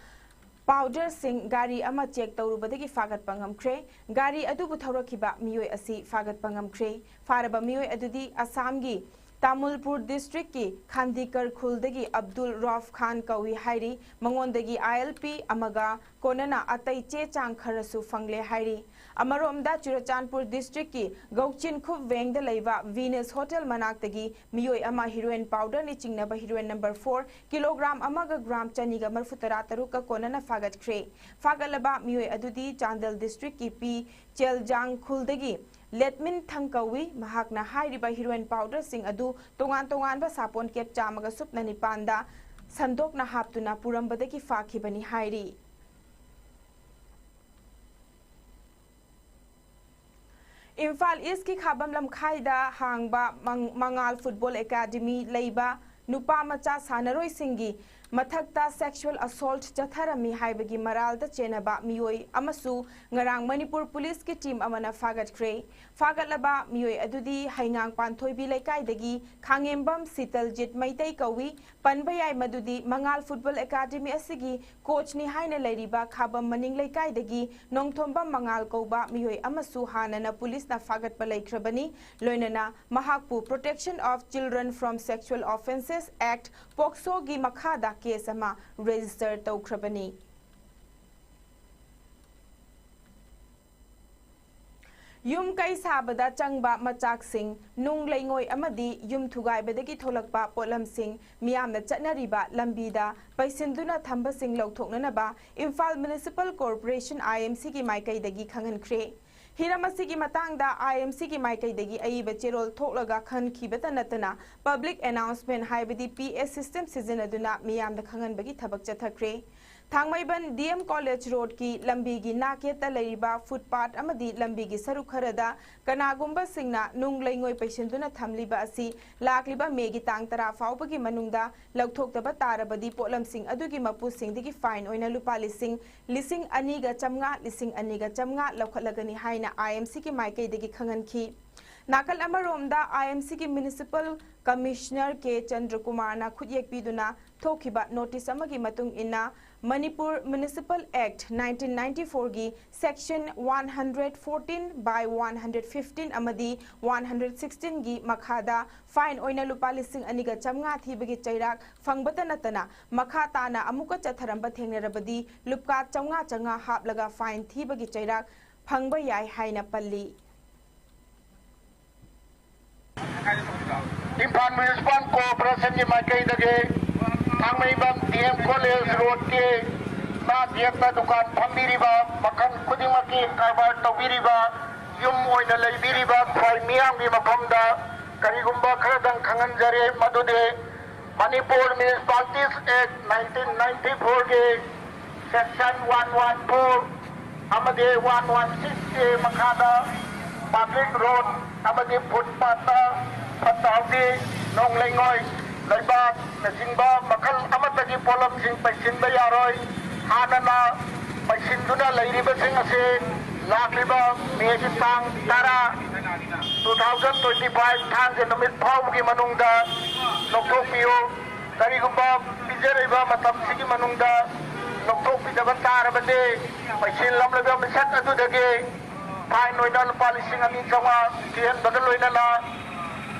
powder ꯁꯤꯡ ꯒꯥꯔꯤ ꯑꯃ check ꯇꯧꯔꯨꯕꯗꯒꯤ ꯐꯥꯒꯠꯄ ꯉꯝꯈ꯭ꯔꯦ꯫ ꯒꯥꯔꯤ ꯑꯗꯨꯕꯨ ꯊꯧꯔꯛꯈꯤꯕ ꯃꯤꯑꯣꯏ ꯑꯁꯤ ꯐꯥꯒꯠꯄ ꯉꯝꯈ꯭ꯔꯦ꯫ ꯐꯥꯔꯕ ꯃꯤꯑꯣꯏ ꯑꯗꯨꯗꯤ ꯑꯁꯥꯝꯒꯤ ꯇꯥꯃꯨꯜꯄꯨꯔ district ꯀꯤ ꯈꯥꯟꯗꯤꯀꯔ ꯈꯨꯜꯗꯒꯤ ꯑꯕꯗꯨꯜ ꯔꯥꯎꯐ ꯈꯥꯟ ꯀꯧꯏ ꯍꯥꯏꯔꯤ꯫ ꯃꯉꯣꯟꯗꯒꯤ I L P ꯑꯃꯒ ꯀꯣꯟꯅꯅ ꯑꯇꯩ ꯆꯦ ꯆꯥꯡ ꯈꯔꯁꯨ ꯐꯪꯂꯦ ꯍꯥꯏꯔꯤ꯫ ꯑꯃꯔꯣꯝꯗ ꯆꯨꯔꯆꯥꯟꯄꯨꯔ district ꯀꯤ ꯒꯧꯆꯤꯟꯈꯨꯞ ꯋꯦꯡꯗ ꯂꯩꯕ Venus Hotel ꯃꯅꯥꯛꯇꯒꯤ ꯃꯤꯑꯣꯏ ꯑꯃ heroin powder ꯅ ꯆꯤꯡꯅꯕ heroin number four kilogram ꯑꯃꯒ gram ꯆꯅꯤꯒ ꯃꯔꯤꯐꯨ ꯇꯔꯥ ꯇꯔꯨꯛꯀ ꯀꯣꯟꯅꯅ ꯐꯥꯒꯠꯈ꯭ꯔꯦ꯫ ꯐꯥꯒꯠꯂꯕ ꯃꯤꯑꯣꯏ ꯑꯗꯨꯗꯤ ꯆꯥꯟꯗꯦꯜ district ꯀꯤ ꯄꯤ ꯆꯦꯜꯖꯥꯡ ꯈꯨꯜꯗꯒꯤ ꯂꯦꯠꯃꯤꯟ ꯊꯪ ꯀꯧꯏ꯫ ꯃꯍꯥꯛꯅ ꯍꯥꯏꯔꯤꯕ heroin powder ꯁꯤꯡ ꯑꯗꯨ ꯇꯣꯉꯥꯟ ꯇꯣꯉꯥꯟꯕ ꯁꯥꯄꯣꯟ cap ꯆꯥꯝꯃꯒ ꯁꯨꯞꯅ ꯅꯤꯄꯥꯟꯗ ꯁꯟꯗꯣꯛꯅ ꯍꯥꯞꯇꯨꯅ ꯄꯨꯔꯝꯕꯗꯒꯤ ꯐꯥꯈꯤꯕꯅꯤ ꯍꯥꯏꯔꯤ꯫ ꯏꯝꯐꯥꯜ East ꯀꯤ ꯈꯥꯕꯝ ꯂꯝꯈꯥꯏꯗ ꯍꯥꯡꯕ ꯃꯪ-, ꯃꯉꯥꯜ Football Academy ꯂꯩꯕ ꯅꯨꯄꯥ ꯃꯆꯥ ꯁꯥꯟꯅꯔꯣꯏꯁꯤꯡꯒꯤ ꯃꯊꯛꯇ sexual assault ꯆꯠꯊꯔꯝꯃꯤ ꯍꯥꯏꯕꯒꯤ ꯃꯔꯥꯜꯗ ꯆꯦꯟꯅꯕ ꯃꯤꯑꯣꯏ ꯑꯃꯁꯨ ꯉꯔꯥꯡ ꯃꯅꯤꯄꯨꯔ ꯄꯨꯂꯤꯁꯀꯤ ꯇꯤꯝ ꯑꯃꯅ ꯐꯥꯒꯠꯈ꯭ꯔꯦ꯫ ꯐꯥꯒꯠꯂꯕ ꯃꯤꯑꯣꯏ ꯑꯗꯨꯗꯤ ꯍꯩꯉꯥꯡ ꯄꯥꯟꯊꯣꯏꯕꯤ ꯂꯩꯀꯥꯏꯗꯒꯤ ꯈꯥꯉꯦꯝꯕꯝ ꯁꯤꯇꯜꯖꯤꯠ ꯃꯩꯇꯩ ꯀꯧꯏ꯫ ꯄꯟꯕ ꯌꯥꯏ ꯃꯗꯨꯗꯤ ꯃꯉꯥꯜ ꯐꯨꯠꯕꯣꯜ ꯑꯦꯀꯥꯗꯃꯤ ꯑꯁꯤꯒꯤ ꯀꯣꯆꯅꯤ ꯍꯥꯏꯅ ꯂꯩꯔꯤꯕ ꯈꯥꯕꯝ ꯃꯅꯤꯡ ꯂꯩꯀꯥꯏꯗꯒꯤ ꯅꯣꯡꯊꯣꯝꯕꯝ ꯃꯉꯥꯜ ꯀꯧꯕ ꯃꯤꯑꯣꯏ ꯑꯃꯁꯨ ꯍꯥꯟꯅꯅ ꯄꯨꯂꯤꯁꯅ ꯐꯥꯒꯠꯄ ꯂꯩꯈ꯭ꯔꯕꯅꯤ꯫ ꯂꯣꯏꯅꯅ ꯃꯍꯥꯛꯄꯨ Protection of Children from Sexual Offences Act, ꯄꯣꯛꯁꯣꯒꯤ ꯃꯈꯥꯗ ꯀꯦꯁ ꯑꯃ ꯔꯦꯖꯤꯁꯇꯔ ꯇꯧꯈ꯭ꯔꯕꯅꯤ꯫ ꯌꯨꯝ ꯀꯩ ꯁꯥꯕꯗ ꯆꯪꯕ ꯃꯆꯥꯛꯁꯤꯡ, ꯅꯨꯡ ꯂꯩꯉꯣꯏ ꯑꯃꯗꯤ ꯌꯨꯝ ꯊꯨꯒꯥꯏꯕꯗꯒꯤ ꯊꯣꯛꯂꯛꯄ ꯄꯣꯠꯂꯝꯁꯤꯡ ꯃꯤꯌꯥꯝꯅ ꯆꯠꯅꯔꯤꯕ ꯂꯝꯕꯤꯗ ꯄꯩꯁꯤꯟꯗꯨꯅ ꯊꯝꯕꯁꯤꯡ ꯂꯧꯊꯣꯛꯅꯅꯕ Imphal Municipal Corporation, I M C, ꯒꯤ ꯃꯥꯏꯀꯩꯗꯒꯤ ꯈꯪꯍꯟꯈ꯭ꯔꯦ꯫ ꯍꯤꯔꯝ ꯑꯁꯤꯒꯤ ꯃꯇꯥꯡꯗ I M C ꯒꯤ ꯃꯥꯏꯀꯩꯗꯒꯤ ꯑꯏꯕ ꯆꯦꯔꯣꯜ ꯊꯣꯛꯂꯒ ꯈꯪꯈꯤꯕꯇ ꯅꯠꯇꯅ public announcement ꯍꯥꯏꯕꯗꯤ P A system ꯁꯤꯖꯤꯟꯅꯗꯨꯅ ꯃꯤꯌꯥꯝꯗ ꯈꯪꯍꯟꯕꯒꯤ ꯊꯕꯛ ꯆꯠꯊꯈ꯭ꯔꯦ꯫ ꯊꯥꯡꯃꯩꯕꯟ D M College Road ꯀꯤ ꯂꯝꯕꯤꯒꯤ ꯅꯥꯛꯌꯦꯠꯇ ꯂꯩꯔꯤꯕ footpath ꯑꯃꯗꯤ ꯂꯝꯕꯤꯒꯤ ꯁꯔꯨꯛ ꯈꯔꯗ ꯀꯅꯥꯒꯨꯝꯕꯁꯤꯡꯅ ꯅꯨꯡ ꯂꯩꯉꯣꯏ ꯄꯩꯁꯤꯟꯗꯨꯅ ꯊꯝꯂꯤꯕ ꯑꯁꯤ ꯂꯥꯛꯂꯤꯕ May ꯒꯤ ꯇꯥꯡ ꯇꯔꯥ ꯐꯥꯎꯕꯒꯤ ꯃꯅꯨꯡꯗ ꯂꯧꯊꯣꯛꯇꯕ ꯇꯥꯔꯕꯗꯤ ꯄꯣꯠꯂꯝꯁꯤꯡ ꯑꯗꯨꯒꯤ ꯃꯄꯨꯁꯤꯡꯗꯒꯤ fine ꯑꯣꯏꯅ ꯂꯨꯄꯥ ꯂꯤꯁꯤꯡ, ꯂꯤꯁꯤꯡ ꯑꯅꯤꯒ ꯆꯥꯝꯃꯉꯥ, ꯂꯤꯁꯤꯡ ꯑꯅꯤꯒ ꯆꯥꯝꯃꯉꯥ ꯂꯧꯈꯠꯂꯒꯅꯤ ꯍꯥꯏꯅ I M C ꯒꯤ ꯃꯥꯏꯀꯩꯗꯒꯤ ꯈꯪꯍꯟꯈꯤ꯫ ꯅꯥꯀꯜ ꯑꯃꯔꯣꯝꯗ I M C ꯒꯤ Municipal Commissioner K ꯆꯟꯗ꯭ꯔꯀꯨꯃꯥꯔꯅ ꯈꯨꯠꯌꯦꯛ ꯄꯤꯗꯨꯅ ꯊꯣꯛꯈꯤꯕ notice ꯑꯃꯒꯤ ꯃꯇꯨꯡ ꯏꯟꯅ, Manipur Municipal Act nineteen ninety-four ꯒꯤ section one hundred fourteen by one hundred fifteen ꯑꯃꯗꯤ one hundred sixteen ꯒꯤ ꯃꯈꯥꯗ fine ꯑꯣꯏꯅ ꯂꯨꯄꯥ ꯂꯤꯁꯤꯡ ꯑꯅꯤꯒ ꯆꯥꯝꯃꯉꯥ ꯊꯤꯕꯒꯤ ꯆꯩꯔꯥꯛ ꯐꯪꯕꯇ ꯅꯠꯇꯅ, ꯃꯈꯥ ꯇꯥꯅ ꯑꯃꯨꯛꯀ ꯆꯠꯊꯔꯝꯕ ꯊꯦꯡꯅꯔꯕꯗꯤ ꯂꯨꯄꯥ ꯆꯥꯝꯃꯉꯥ ꯆꯥꯝꯃꯉꯥ ꯍꯥꯞꯂꯒ fine ꯊꯤꯕꯒꯤ ꯆꯩꯔꯥꯛ ꯐꯪꯕ ꯌꯥꯏ ꯍꯥꯏꯅ ꯄꯜꯂꯤ꯫ ꯏꯝꯐꯥꯜ Municipal Corporation ꯒꯤ ꯃꯥꯏꯀꯩꯗꯒꯤ ꯊꯥꯡꯃꯩꯕꯟ D M College Road ꯀꯤ ꯅꯥꯛ ꯌꯦꯠꯇ ꯗꯨꯀꯥꯟ ꯐꯝꯕꯤꯔꯤꯕ, ꯃꯈꯜ ꯈꯨꯗꯤꯡꯃꯛꯀꯤ ꯀꯔꯕꯥꯔ ꯇꯧꯕꯤꯔꯤꯕ, ꯌꯨꯝ ꯑꯣꯏꯅ ꯂꯩꯕꯤꯔꯤꯕ ꯈ꯭ꯋꯥꯏ ꯃꯤꯌꯥꯝꯒꯤ ꯃꯐꯝꯗ ꯀꯔꯤꯒꯨꯝꯕ ꯈꯔꯗꯪ ꯈꯪꯍꯟꯖꯔꯤ, ꯃꯗꯨꯗꯤ Manipur Municipalities Act nineteen ninety-four ꯒꯤ section one one four ꯑꯃꯗꯤ one one six ꯀꯤ ꯃꯈꯥꯗ public road ꯑꯃꯗꯤ footpath ꯇ ꯐꯠꯇ ꯍꯥꯎꯗꯤ, ꯅꯣꯡ ꯂꯩꯉꯣꯏ, ꯂꯩꯕꯥꯛꯅꯆꯤꯡꯕ ꯃꯈꯜ ꯑꯃꯠꯇꯒꯤ ꯄꯣꯠꯂꯝꯁꯤꯡ ꯄꯩꯁꯤꯟꯕ ꯌꯥꯔꯣꯏ꯫ ꯍꯥꯟꯅꯅ ꯄꯩꯁꯤꯟꯗꯨꯅ ꯂꯩꯔꯤꯕꯁꯤꯡ ꯑꯁꯤ ꯂꯥꯛꯂꯤꯕ ꯃꯦꯒꯤ ꯇꯥꯡ ꯇꯔꯥ, two thousand twenty five, ꯊꯥꯡꯖ ꯅꯨꯃꯤꯠ ꯐꯥꯎꯕꯒꯤ ꯃꯅꯨꯡꯗ ꯂꯧꯊꯣꯛꯄꯤꯌꯨ꯫ ꯀꯔꯤꯒꯨꯝꯕ ꯄꯤꯖꯔꯤꯕ ꯃꯇꯝꯁꯤꯒꯤ ꯃꯅꯨꯡꯗ ꯂꯧꯊꯣꯛꯄꯤꯗꯕ ꯇꯥꯔꯕꯗꯤ, ꯄꯩꯁꯤꯜꯂꯝꯂꯕ ꯃꯤꯁꯛ ꯑꯗꯨꯗꯒꯤ fine ꯑꯣꯏꯅ ꯂꯨꯄꯥ ꯂꯤꯁꯤꯡ ꯑꯅꯤ ꯆꯥꯝꯃꯉꯥ ꯊꯤꯍꯟꯕꯒ ꯂꯣꯏꯅꯅ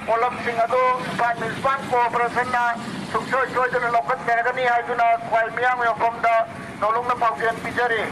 ꯄꯣꯠꯂꯝꯁꯤꯡ ꯑꯗꯨ ꯏꯝꯐꯥꯜ ꯃ꯭ꯌꯨꯅꯤꯁꯤꯄꯥꯜ ꯀꯣꯔꯄꯣꯔꯦꯁꯟꯅ ꯁꯨꯡꯁꯣꯏ ꯁꯣꯏꯗꯅ ꯂꯧꯈꯠꯆꯔꯒꯅꯤ ꯍꯥꯏꯗꯨꯅ ꯈ꯭ꯋꯥꯏ ꯃꯤꯌꯥꯝꯒꯤ ꯃꯐꯝꯗ ꯅꯧꯂꯨꯛꯅ ꯄꯥꯎꯖꯦꯜ ꯄꯤꯖꯔꯤ꯫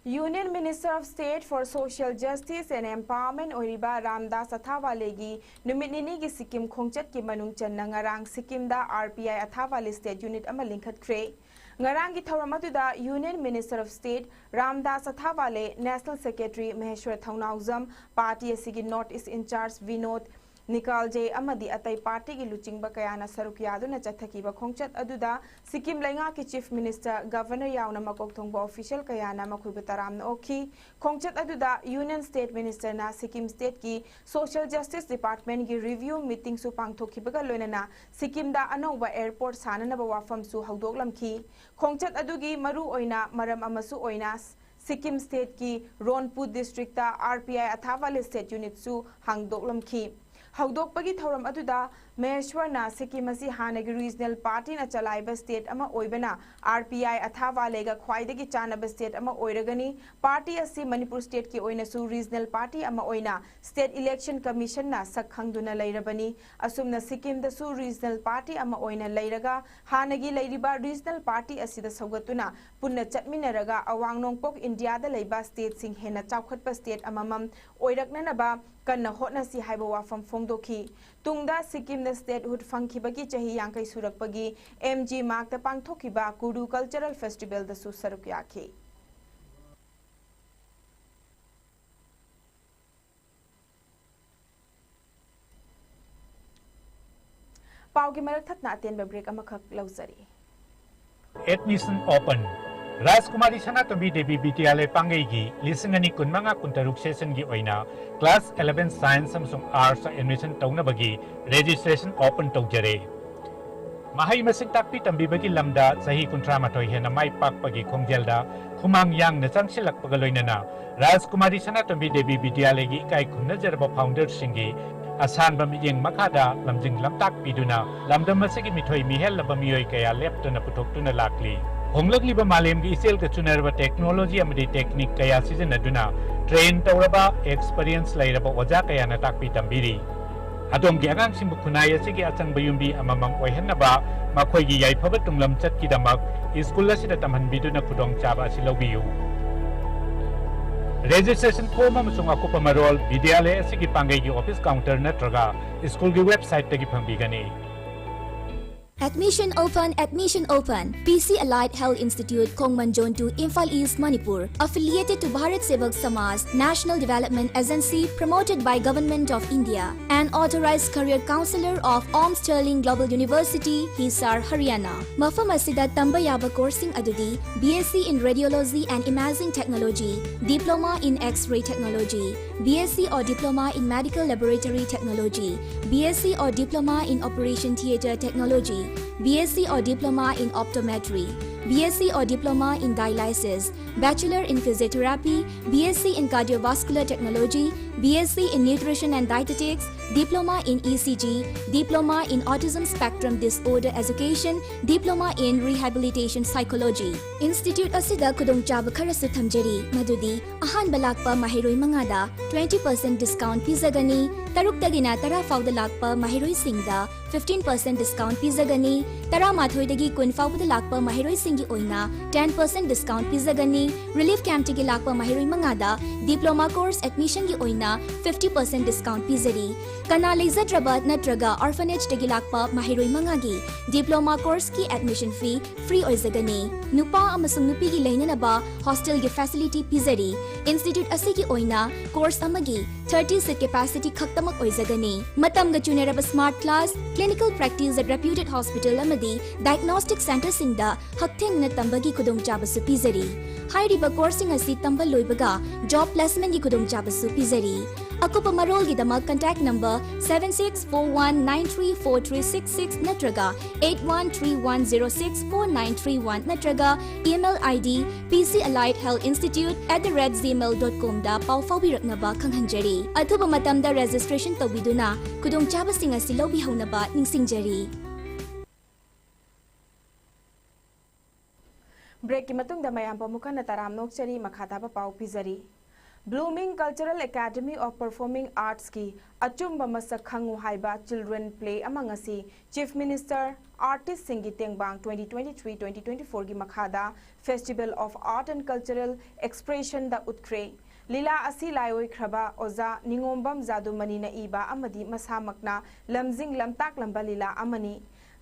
Union Minister of State for Social Justice and Empowerment ꯑꯣꯏꯔꯤꯕ ꯔꯥꯝꯗꯥꯁ ꯑꯊꯥꯋꯥꯂꯦꯒꯤ ꯅꯨꯃꯤꯠ ꯅꯤꯅꯤꯒꯤ ꯁꯤꯛꯀꯤꯝ ꯈꯣꯡꯆꯠꯀꯤ ꯃꯅꯨꯡ ꯆꯟꯅ ꯉꯔꯥꯡ ꯁꯤꯛꯀꯤꯝꯗ R P I ꯑꯊꯥꯋꯥꯂꯦ State Unit ꯑꯃ ꯂꯤꯡꯈꯠꯈ꯭ꯔꯦ꯫ ꯉꯔꯥꯡꯒꯤ ꯊꯧꯔꯝ ꯑꯗꯨꯗ Union Minister of State Ramdas Athawale, National Secretary Maheshwar Thounaojam, party ꯑꯁꯤꯒꯤ North East Incharge Binod Nikalje ꯑꯃꯗꯤ ꯑꯇꯩ ꯄꯥꯔꯇꯤꯒꯤ ꯂꯨꯆꯤꯡꯕ ꯀꯌꯥꯅ ꯁꯔꯨꯛ ꯌꯥꯗꯨꯅ ꯆꯠꯊꯈꯤꯕ ꯈꯣꯡꯆꯠ ꯑꯗꯨꯗ ꯁꯤꯛꯀꯤꯝ ꯂꯩꯉꯥꯛꯀꯤ Chief Minister, Governor ꯌꯥꯎꯅ ꯃꯀꯣꯛ ꯊꯣꯡꯕ official ꯀꯌꯥꯅ ꯃꯈꯣꯏꯕꯨ ꯇꯔꯥꯝꯅ ꯑꯣꯛꯈꯤ꯫ ꯈꯣꯡꯆꯠ ꯑꯗꯨꯗ Union State Ministerꯅ Sikkim Stateꯀꯤ Social Justice Departmentꯀꯤ review meetingꯁꯨ ꯄꯥꯡꯊꯣꯛꯈꯤꯕꯒ ꯂꯣꯏꯅꯅ ꯁꯤꯛꯀꯤꯝꯗ ꯑꯅꯧꯕ airport ꯁꯥꯅꯅꯕ ꯋꯥꯐꯝꯁꯨ ꯍꯧꯗꯣꯛꯂꯝꯈꯤ꯫ ꯈꯣꯡꯆꯠ ꯑꯗꯨꯒꯤ ꯃꯔꯨ ꯑꯣꯏꯅ ꯃꯔꯝ ꯑꯃꯁꯨ ꯑꯣꯏꯅ Sikkim Stateꯀꯤ ꯔꯣꯟꯄꯨ Districtꯇ R P I ꯑꯊꯥꯋꯥꯂꯦ State Unitꯁꯨ ꯍꯥꯡꯗꯣꯛꯂꯝꯈꯤ꯫ ꯍꯧꯗꯣꯛꯄꯒꯤ ꯊꯧꯔꯝ ꯑꯗꯨꯗ ꯃꯍꯦꯁ꯭ꯋꯔꯅ ꯁꯤꯛꯀꯤꯝ ꯑꯁꯤ ꯍꯥꯟꯅꯒꯤ regional partyꯅ ꯆꯂꯥꯏꯕ state ꯑꯃ ꯑꯣꯏꯕꯅ R P I ꯑꯊꯥꯋꯥꯂꯦꯒ ꯈ꯭ꯋꯥꯏꯗꯒꯤ ꯆꯥꯟꯅꯕ state ꯑꯃ ꯑꯣꯏꯔꯒꯅꯤ꯫ Party ꯑꯁꯤ ꯃꯅꯤꯄꯨꯔ stateꯀꯤ ꯑꯣꯏꯅꯁꯨ regional party ꯑꯃ ꯑꯣꯏꯅ State Election Commissionꯅ ꯁꯛ ꯈꯪꯗꯨꯅ ꯂꯩꯔꯕꯅꯤ꯫ ꯑꯁꯨꯝꯅ ꯁꯤꯛꯀꯤꯝꯗꯁꯨ regional party ꯑꯃ ꯑꯣꯏꯅ ꯂꯩꯔꯒ ꯍꯥꯟꯅꯒꯤ ꯂꯩꯔꯤꯕ regional party ꯑꯁꯤꯗ ꯁꯧꯒꯠꯇꯨꯅ ꯄꯨꯟꯅ ꯆꯠꯃꯤꯟꯅꯔꯒ ꯑꯋꯥꯡ ꯅꯣꯡꯄꯣꯛ ꯏꯟꯗꯤꯌꯥꯗ ꯂꯩꯕ stateꯁꯤꯡ ꯍꯦꯟꯅ ꯆꯥꯎꯈꯠꯄ state ꯑꯃꯃꯝ ꯑꯣꯏꯔꯛꯅꯅꯕ ꯀꯟꯅ ꯍꯣꯠꯅꯁꯤ ꯍꯥꯏꯕ ꯋꯥꯐꯝ ꯐꯣꯡꯗꯣꯛꯈꯤ꯫ ꯇꯨꯡꯗ ꯁꯤꯛꯀꯤꯝꯗ statehood ꯐꯪꯈꯤꯕꯒꯤ ꯆꯍꯤ ꯌꯥꯡꯈꯩ ꯁꯨꯔꯛꯄꯒꯤ M G Margꯇ ꯄꯥꯡꯊꯣꯛꯈꯤꯕ ꯀꯨꯔꯨ Cultural Festivalꯗꯁꯨ ꯁꯔꯨꯛ ꯌꯥꯈꯤ꯫ ꯄꯥꯎꯒꯤ ꯃꯔꯛ ꯊꯠꯅ ꯑꯇꯦꯟꯕ break ꯑꯃꯈꯛ ꯂꯧꯖꯔꯤ꯫ Admission open. ꯔꯥꯖꯀꯨꯃꯥꯔꯤ ꯁꯅꯥꯇꯣꯝꯕꯤ ꯗꯦꯕꯤ ꯕꯤꯗ꯭ꯌꯥꯂꯌ ꯄꯥꯡꯒꯩꯒꯤ ꯂꯤꯁꯤꯡ ꯑꯅꯤ ꯀꯨꯟꯃꯉꯥ ꯀꯨꯟꯇꯔꯨꯛ session ꯒꯤ ꯑꯣꯏꯅ class eleven science ꯑꯃꯁꯨꯡ arts admission ꯇꯧꯅꯕꯒꯤ registration open ꯇꯧꯖꯔꯦ꯫ ꯃꯍꯩ ꯃꯁꯤꯡ ꯇꯥꯛꯄꯤ ꯇꯝꯕꯤꯕꯒꯤ ꯂꯝꯗ ꯆꯍꯤ ꯀꯨꯟꯊ꯭ꯔꯥ ꯃꯥꯊꯣꯏ ꯍꯦꯟꯅ ꯃꯥꯏ ꯄꯥꯛꯄꯒꯤ ꯈꯣꯡꯖꯦꯜꯗ ꯈꯨꯃꯥꯡ ꯌꯥꯡꯅ ꯆꯪꯁꯤꯜꯂꯛꯄꯒ ꯂꯣꯏꯅꯅ ꯔꯥꯖꯀꯨꯃꯥꯔꯤ ꯁꯅꯥꯇꯣꯝꯕꯤ ꯗꯦꯕꯤ ꯕꯤꯗ꯭ꯌꯥꯂꯌꯒꯤ ꯏꯀꯥꯏ ꯈꯨꯝꯅꯖꯔꯕ founder ꯁꯤꯡꯒꯤ ꯑꯁꯥꯟꯕ ꯃꯤꯠꯌꯦꯡ ꯃꯈꯥꯗ ꯂꯝꯖꯤꯡ ꯂꯝꯇꯥꯛꯄꯤꯗꯨꯅ ꯂꯝꯗꯝ ꯑꯁꯤꯒꯤ ꯃꯤꯊꯣꯏ ꯃꯤꯍꯦꯜꯂꯕ ꯃꯤꯑꯣꯏ ꯀꯌꯥ ꯂꯦꯞꯇꯅ ꯄꯨꯊꯣꯛꯇꯨꯅ ꯂꯥꯛꯂꯤ꯫ ꯍꯣꯡꯂꯛꯂꯤꯕ ꯃꯥꯂꯦꯝꯒꯤ ꯏꯆꯦꯜꯒ ꯆꯨꯅꯔꯕ technology ꯑꯃꯗꯤ technique ꯀꯌꯥ ꯁꯤꯖꯤꯟꯅꯗꯨꯅ train ꯇꯧꯔꯕ, experience ꯂꯩꯔꯕ ꯑꯣꯖꯥ ꯀꯌꯥꯅ ꯇꯥꯛꯄꯤ ꯇꯝꯕꯤꯔꯤ꯫ ꯑꯗꯣꯝꯒꯤ ꯑꯉꯥꯡꯁꯤꯡꯕꯨ ꯈꯨꯟꯅꯥꯏ ꯑꯁꯤꯒꯤ ꯑꯆꯪꯕ ꯌꯨꯝꯕꯤ ꯑꯃꯃꯝ ꯑꯣꯏꯍꯟꯅꯕ ꯃꯈꯣꯏꯒꯤ ꯌꯥꯏꯐꯕ ꯇꯨꯡꯂꯝꯆꯠꯀꯤꯗꯃꯛ ꯁ꯭ꯀꯨꯜ ꯑꯁꯤꯗ ꯇꯝꯍꯟꯕꯤꯗꯨꯅ ꯈꯨꯗꯣꯡꯆꯥꯕ ꯑꯁꯤ ꯂꯧꯕꯤꯌꯨ꯫ Registration form ꯑꯃꯁꯨꯡ ꯑꯀꯨꯞꯄ ꯃꯔꯣꯜ ꯕꯤꯗ꯭ꯌꯥꯂꯌ ꯑꯁꯤꯒꯤ ꯄꯥꯡꯒꯩꯒꯤ office counter ꯅꯠꯇ꯭ꯔꯒ ꯁ꯭ꯀꯨꯜꯒꯤ website ꯇꯒꯤ ꯐꯪꯕꯤꯒꯅꯤ꯫ Admission open, admission open. P C Allied Health Institute, Khongman Zone two, Imphal East, Manipur. Affiliated to Bharat Sevak Samaj, National Development Agency, promoted by Government of India. An authorized career counselor of Om Sterling Global University, Hisar, Haryana. ꯃꯐꯝ ꯑꯁꯤꯗ ꯇꯝꯕ ꯌꯥꯕ course ꯁꯤꯡ ꯑꯗꯨꯗꯤ B S C in Radiology and Imaging Technology, Diploma in X-ray Technology, B S C or Diploma in Medical Laboratory Technology, B S C or Diploma in Operation Theatre Technology, B S C or Diploma in Optometry, B S C or Diploma in Dialysis, Bachelor in Physiotherapy, B S C in Cardiovascular Technology, B S C in Nutrition and Dietetics, Diploma in E C G, Diploma in Autism Spectrum Disorder Education, Diploma in Rehabilitation Psychology. Institute ꯑꯁꯤꯗ ꯈꯨꯗꯣꯡꯆꯥꯕ ꯈꯔꯁꯨ ꯊꯝꯖꯔꯤ, ꯃꯗꯨꯗꯤ ꯑꯍꯥꯟꯕ ꯂꯥꯛꯄ ꯃꯍꯩꯔꯣꯏ ꯃꯉꯥꯗ twenty percent discount ꯄꯤꯖꯒꯅꯤ, ꯇꯔꯨꯛꯇꯒꯤꯅ ꯇꯔꯥ ꯐꯥꯎꯗ ꯂꯥꯛꯄ ꯃꯍꯩꯔꯣꯏꯁꯤꯡꯗ fifteen percent discount ꯄꯤꯖꯒꯅꯤ, ꯇꯔꯥꯃꯥꯊꯣꯏꯗꯒꯤ ꯀꯨꯟ ꯐꯥꯎꯕꯗ ꯂꯥꯛꯄ ꯃꯍꯩꯔꯣꯏꯁꯤꯡꯒꯤ ꯑꯣꯏꯅ ten percent discount ꯄꯤꯖꯒꯅꯤ, relief camp ꯇꯒꯤ ꯂꯥꯛꯄ ꯃꯍꯩꯔꯣꯏ ꯃꯉꯥꯗ diploma course admission ꯒꯤ ꯑꯣꯏꯅ fifty percent discount ꯄꯤꯖꯔꯤ꯫ ꯀꯅꯥ ꯂꯩꯖꯗ꯭ꯔꯕ ꯅꯠꯇ꯭ꯔꯒ orphanageꯇꯒꯤ ꯂꯥꯛꯄ ꯃꯍꯩꯔꯣꯏ ꯃꯉꯥꯒꯤ diploma courseꯀꯤ admission fee free ꯑꯣꯏꯖꯒꯅꯤ꯫ ꯅꯨꯄꯥ ꯑꯃꯁꯨꯡ ꯅꯨꯄꯤꯒꯤ ꯂꯩꯅꯅꯕ hostelꯒꯤ facility ꯄꯤꯖꯔꯤ꯫ Institute ꯑꯁꯤꯒꯤ ꯑꯣꯏꯅ course ꯑꯃꯒꯤ thirty seat capacity ꯈꯛꯇꯃꯛ ꯑꯣꯏꯖꯒꯅꯤ꯫ ꯃꯇꯝꯒ ꯆꯨꯅꯔꯕ smart class, clinical practice at reputed hospital ꯑꯃꯗꯤ diagnostic centreꯁꯤꯡꯗ ꯍꯛꯊꯦꯡꯅꯅ ꯇꯝꯕꯒꯤ ꯈꯨꯗꯣꯡꯆꯥꯕꯁꯨ ꯄꯤꯖꯔꯤ꯫ ꯍꯥꯏꯔꯤꯕ courseꯁꯤꯡ ꯑꯁꯤ ꯇꯝꯕ ꯂꯣꯏꯕꯒ job placementꯀꯤ ꯈꯨꯗꯣꯡꯆꯥꯕꯁꯨ ꯄꯤꯖꯔꯤ꯫ ꯑꯀꯨꯞꯄ ꯃꯔꯣꯜꯒꯤꯗꯃꯛ contact number seven six four one nine three four three six six ꯅꯠꯇ꯭ꯔꯒ eight one three one zero six four nine three one ꯅꯠꯇ꯭ꯔꯒ email ID pcalighthealthinstitute at the rate gmail dot comꯗ ꯄꯥꯎ ꯐꯥꯎꯕꯤꯔꯛꯅꯕ ꯈꯪꯍꯟꯖꯔꯤ꯫ ꯑꯊꯨꯕ ꯃꯇꯝꯗ registration ꯇꯧꯕꯤꯗꯨꯅ ꯈꯨꯗꯣꯡꯆꯥꯕꯁꯤꯡ ꯑꯁꯤ ꯂꯧꯕꯤꯍꯧꯅꯕ ꯅꯤꯡꯁꯤꯡꯖꯔꯤ꯫ Breakꯀꯤ ꯃꯇꯨꯡꯗ ꯃꯌꯥꯝꯕꯨ ꯑꯃꯨꯛ ꯍꯟꯅ ꯇꯔꯥꯝꯅ ꯑꯣꯛꯆꯔꯤ꯫ ꯃꯈꯥ ꯇꯥꯕ ꯄꯥꯎ ꯄꯤꯖꯔꯤ꯫ Blooming Cultural Academy of Performing Artsꯀꯤ ꯑꯆꯨꯝꯕ ꯃꯁꯛ ꯈꯪꯉꯨ ꯍꯥꯏꯕ children play ꯑꯃ ꯉꯁꯤ Chief Minister Artistꯁꯤꯡꯒꯤ ꯇꯦꯡꯕꯥꯡ twenty twenty-three twenty twenty-fourꯒꯤ ꯃꯈꯥꯗ Festival of Art and Cultural Expressionꯗ ꯎꯠꯈ꯭ꯔꯦ꯫ ꯂꯤꯂꯥ ꯑꯁꯤ ꯂꯥꯏꯑꯣꯏꯈ꯭ꯔꯕ ꯑꯣꯖꯥ ꯅꯤꯉꯣꯝꯕꯝ ꯖꯥꯗꯨꯃꯅꯤꯅ ꯏꯕ ꯑꯃꯗꯤ ꯃꯁꯥꯃꯛꯅ ꯂꯝꯖꯤꯡ ꯂꯝꯇꯥꯛꯂꯝꯕ ꯂꯤꯂꯥ ꯑꯃꯅꯤ꯫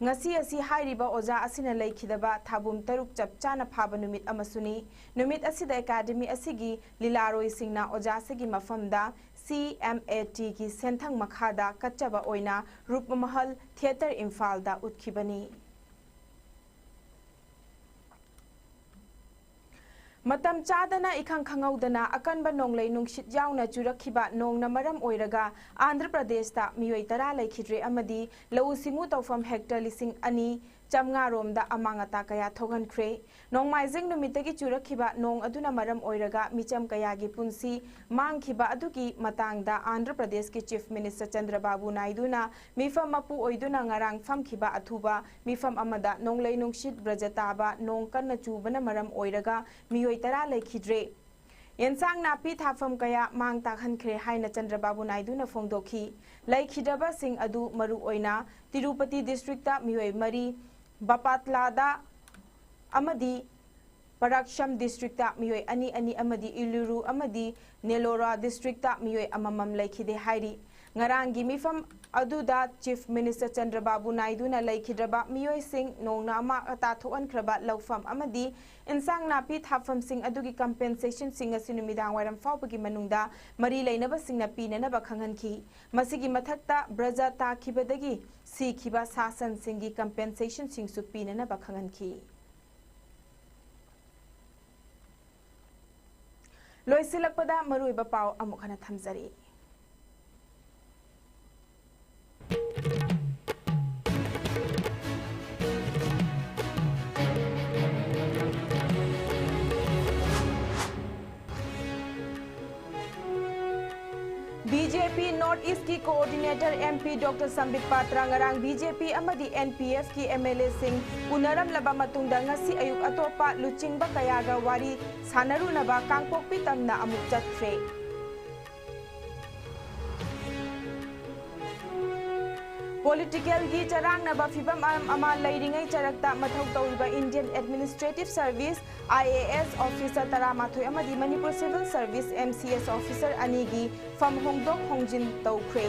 ꯉꯁꯤ ꯑꯁꯤ ꯍꯥꯏꯔꯤꯕ ꯑꯣꯖꯥ ꯑꯁꯤꯅ ꯂꯩꯈꯤꯗꯕ ꯊꯥꯕꯨꯝ ꯇꯔꯨꯛ ꯆꯞ ꯆꯥꯅ ꯐꯥꯕ ꯅꯨꯃꯤꯠ ꯑꯃꯁꯨꯅꯤ꯫ ꯅꯨꯃꯤꯠ ꯑꯁꯤꯗ ꯑꯦꯀꯥꯗꯃꯤ ꯑꯁꯤꯒꯤ ꯂꯤꯂꯥꯔꯣꯏꯁꯤꯡꯅ ꯑꯣꯖꯥꯁꯤꯒꯤ ꯃꯐꯝꯗ CMATꯒꯤ ꯁꯦꯟꯊꯪ ꯃꯈꯥꯗ ꯀꯠꯆꯕ ꯑꯣꯏꯅ ꯔꯨꯞꯃꯍꯜ ꯊꯤꯌꯦꯇꯔ ꯏꯝꯐꯥꯜꯗ ꯎꯠꯈꯤꯕꯅꯤ꯫ ꯃꯇꯝ ꯆꯥꯗꯅ ꯏꯈꯪ ꯈꯪꯍꯧꯗꯅ ꯑꯀꯟꯕ ꯅꯣꯡꯂꯩ ꯅꯨꯡꯁꯤꯠ ꯌꯥꯎꯅ ꯆꯨꯔꯛꯈꯤꯕ ꯅꯣꯡꯅ ꯃꯔꯝ ꯑꯣꯏꯔꯒ ꯑꯥꯟꯙ꯭ꯔ ꯄ꯭ꯔꯗꯦꯁꯇ ꯃꯤꯑꯣꯏ ꯇꯔꯥ ꯂꯩꯈꯤꯗ꯭ꯔꯦ ꯑꯃꯗꯤ ꯂꯧꯎ ꯁꯤꯡꯎ ꯇꯧꯐꯝ ꯍꯦꯛꯇꯔ ꯂꯤꯁꯤꯡ ꯑꯅꯤ ꯆꯥꯝꯃꯉꯥ ꯔꯣꯝꯗ ꯑꯃꯥꯡ ꯑꯇꯥ ꯀꯌꯥ ꯊꯣꯛꯍꯟꯈ꯭ꯔꯦ꯫ ꯅꯣꯡꯃꯥꯏꯖꯤꯡ ꯅꯨꯃꯤꯠꯇꯒꯤ ꯆꯨꯔꯛꯈꯤꯕ ꯅꯣꯡ ꯑꯗꯨꯅ ꯃꯔꯝ ꯑꯣꯏꯔꯒ ꯃꯤꯆꯝ ꯀꯌꯥꯒꯤ ꯄꯨꯟꯁꯤ ꯃꯥꯡꯈꯤꯕ ꯑꯗꯨꯒꯤ ꯃꯇꯥꯡꯗ ꯑꯥꯟꯙ꯭ꯔ ꯄ꯭ꯔꯗꯦꯁꯀꯤ Chief Minister ꯆꯟꯗ꯭ꯔꯕꯥꯕꯨ ꯅꯥꯏꯗꯨꯅ ꯃꯤꯐꯝ ꯃꯄꯨ ꯑꯣꯏꯗꯨꯅ ꯉꯔꯥꯡ ꯐꯝꯈꯤꯕ ꯑꯊꯨꯕ ꯃꯤꯐꯝ ꯑꯃꯗ ꯅꯣꯡꯂꯩ ꯅꯨꯡꯁꯤꯠ ꯕ꯭ꯔꯖ ꯇꯥꯕ ꯅꯣꯡ ꯀꯟꯅ ꯆꯨꯕꯅ ꯃꯔꯝ ꯑꯣꯏꯔꯒ ꯃꯤꯑꯣꯏ ꯇꯔꯥ ꯂꯩꯈꯤꯗ꯭ꯔꯦ꯫ ꯌꯦꯟꯁꯥꯡ ꯅꯥꯄꯤ ꯊꯥꯐꯝ ꯀꯌꯥ ꯃꯥꯡ ꯇꯥꯛꯍꯟꯈ꯭ꯔꯦ ꯍꯥꯏꯅ ꯆꯟꯗ꯭ꯔꯕꯥꯕꯨ ꯅꯥꯏꯗꯨꯅ ꯐꯣꯡꯗꯣꯛꯈꯤ꯫ ꯂꯩꯈꯤꯗ꯭ꯔꯕꯁꯤꯡ ꯑꯗꯨ ꯃꯔꯨꯑꯣꯏꯅ ꯇꯤꯔꯨꯄꯇꯤ districtꯇ ꯃꯤꯑꯣꯏ ꯃꯔꯤ, ꯕꯄꯥꯠꯂꯥꯗ ꯑꯃꯗꯤ ꯄꯔꯥꯛꯁꯝ districtꯇ ꯃꯤꯑꯣꯏ ꯑꯅꯤ ꯑꯅꯤ ꯑꯃꯗꯤ ꯏꯂꯨꯔꯨ ꯑꯃꯗꯤ ꯅꯦꯂꯣꯔꯥ districtꯇ ꯃꯤꯑꯣꯏ ꯑꯃꯃꯝ ꯂꯩꯈꯤꯗꯦ ꯍꯥꯏꯔꯤ꯫ ꯉꯔꯥꯡꯒꯤ ꯃꯤꯐꯝ ꯑꯗꯨꯗ Chief Minister ꯆꯟꯗ꯭ꯔꯕꯥꯕꯨ ꯅꯥꯏꯗꯨꯅ ꯂꯩꯈꯤꯗ꯭ꯔꯕ ꯃꯤꯑꯣꯏꯁꯤꯡ ꯅꯣꯡꯅ ꯑꯃꯥꯡ ꯑꯇꯥ ꯊꯣꯛꯍꯟꯈ꯭ꯔꯕ ꯂꯧꯐꯝ ꯑꯃꯗꯤ ꯏꯟꯁꯥꯡ ꯅꯥꯄꯤ ꯊꯥꯐꯝꯁꯤꯡ ꯑꯗꯨꯒꯤ compensationꯁꯤꯡ ꯑꯁꯤ ꯅꯨꯃꯤꯗꯥꯡ ꯋꯥꯏꯔꯝ ꯐꯥꯎꯕꯒꯤ ꯃꯅꯨꯡꯗ ꯃꯔꯤ ꯂꯩꯅꯕꯁꯤꯡꯅ ꯄꯤꯅꯅꯕ ꯈꯪꯍꯟꯈꯤ꯫ ꯃꯁꯤꯒꯤ ꯃꯊꯛꯇ ꯕ꯭ꯔꯖꯥ ꯇꯥꯈꯤꯕꯗꯒꯤ ꯁꯤꯈꯤꯕ ꯁꯥ ꯁꯟꯁꯤꯡꯒꯤ compensationꯁꯤꯡꯁꯨ ꯄꯤꯅꯅꯕ ꯈꯪꯍꯟꯈꯤ꯫ ꯂꯣꯏꯁꯤꯜꯂꯛꯄꯗ ꯃꯔꯨꯑꯣꯏꯕ ꯄꯥꯎ ꯑꯃꯨꯛ ꯍꯟꯅ ꯊꯝꯖꯔꯤ꯫ BJP North Eastꯀꯤ coordinator MP Doctor ꯁꯝꯕꯤꯠ ꯄꯥꯇ꯭ꯔ ꯉꯔꯥꯡ BJP ꯑꯃꯗꯤ NPFꯀꯤ MLAꯁꯤꯡ ꯎꯅꯔꯝꯂꯕ ꯃꯇꯨꯡꯗ ꯉꯁꯤ ꯑꯌꯨꯛ ꯑꯇꯣꯞꯄ ꯂꯨꯆꯤꯡꯕ ꯀꯌꯥꯒ ꯋꯥꯔꯤ ꯁꯥꯟꯅꯔꯨꯅꯕ ꯀꯥꯡꯄꯣꯛꯄꯤ ꯇꯝꯅ ꯑꯃꯨꯛ ꯆꯠꯈ꯭ꯔꯦ꯫ Politicalꯒꯤ ꯆꯔꯥꯡꯅꯕ ꯐꯤꯚꯝ ꯑꯃ ꯂꯩꯔꯤꯉꯩ ꯆꯔꯛꯇ ꯃꯊꯧ ꯇꯧꯔꯤꯕ Indian Administrative Service, IAS officer ꯇꯔꯥꯃꯥꯊꯣꯏ ꯑꯃꯗꯤ Manipur Civil Service, MCS officer ꯑꯅꯤꯒꯤ ꯐꯝ ꯍꯣꯡꯗꯣꯛ ꯍꯣꯡꯖꯤꯟ ꯇꯧꯈ꯭ꯔꯦ꯫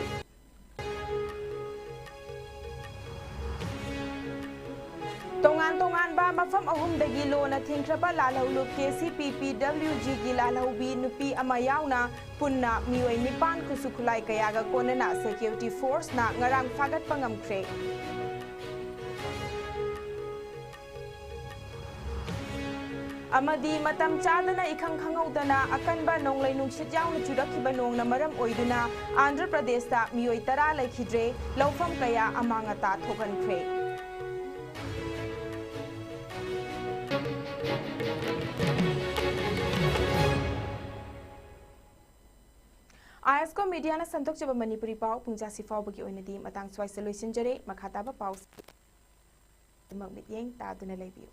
ꯇꯣꯉꯥꯟ ꯇꯣꯉꯥꯟꯕ ꯃꯐꯝ ꯑꯍꯨꯝꯗꯒꯤ ꯂꯣꯟꯅ ꯊꯤꯡꯈ꯭ꯔꯕ ꯂꯥꯜꯍꯧꯂꯨꯞ KCP PWGꯒꯤ ꯂꯥꯜꯍꯧꯕꯤ ꯅꯨꯄꯤ ꯑꯃ ꯌꯥꯎꯅ ꯄꯨꯟꯅ ꯃꯤꯑꯣꯏ ꯅꯤꯄꯥꯟ ꯈꯨꯠꯁꯨ ꯈꯨꯠꯂꯥꯏ ꯀꯌꯥꯒ ꯀꯣꯟꯅꯅ security forceꯅ ꯉꯔꯥꯡ ꯐꯥꯒꯠꯄ ꯉꯝꯈ꯭ꯔꯦ꯫ ꯑꯃꯗꯤ ꯃꯇꯝ ꯆꯥꯗꯅ ꯏꯈꯪ ꯈꯪꯍꯧꯗꯅ ꯑꯀꯟꯕ ꯅꯣꯡꯂꯩ ꯅꯨꯡꯁꯤꯠ ꯌꯥꯎꯅ ꯆꯨꯔꯛꯈꯤꯕ ꯅꯣꯡꯅ ꯃꯔꯝ ꯑꯣꯏꯗꯨꯅ ꯑꯟꯙ꯭ꯔ ꯄ꯭ꯔꯗꯦꯁꯇ ꯃꯤꯑꯣꯏ ꯇꯔꯥ ꯂꯩꯈꯤꯗ꯭ꯔꯦ, ꯂꯧꯐꯝ ꯀꯌꯥ ꯑꯃꯥꯡ ꯑꯇꯥ ꯊꯣꯛꯍꯟꯈ꯭ꯔꯦ꯫ ISCO mediaꯅ ꯁꯟꯗꯣꯛꯆꯕ ꯃꯅꯤꯄꯨꯔꯤ ꯄꯥꯎ ꯄꯨꯡꯖꯥꯁꯤ ꯐꯥꯎꯕꯒꯤ ꯑꯣꯏꯅꯗꯤ ꯃꯇꯥꯡ ꯁ꯭ꯋꯥꯏꯁꯤꯗ ꯂꯣꯏꯁꯤꯟꯖꯔꯦ꯫ ꯃꯈꯥ ꯇꯥꯕ ꯄꯥꯎ ꯑꯗꯨꯃꯛ ꯃꯤꯠꯌꯦꯡ ꯇꯥꯗꯨꯅ ꯂꯩꯕꯤꯌꯨ꯫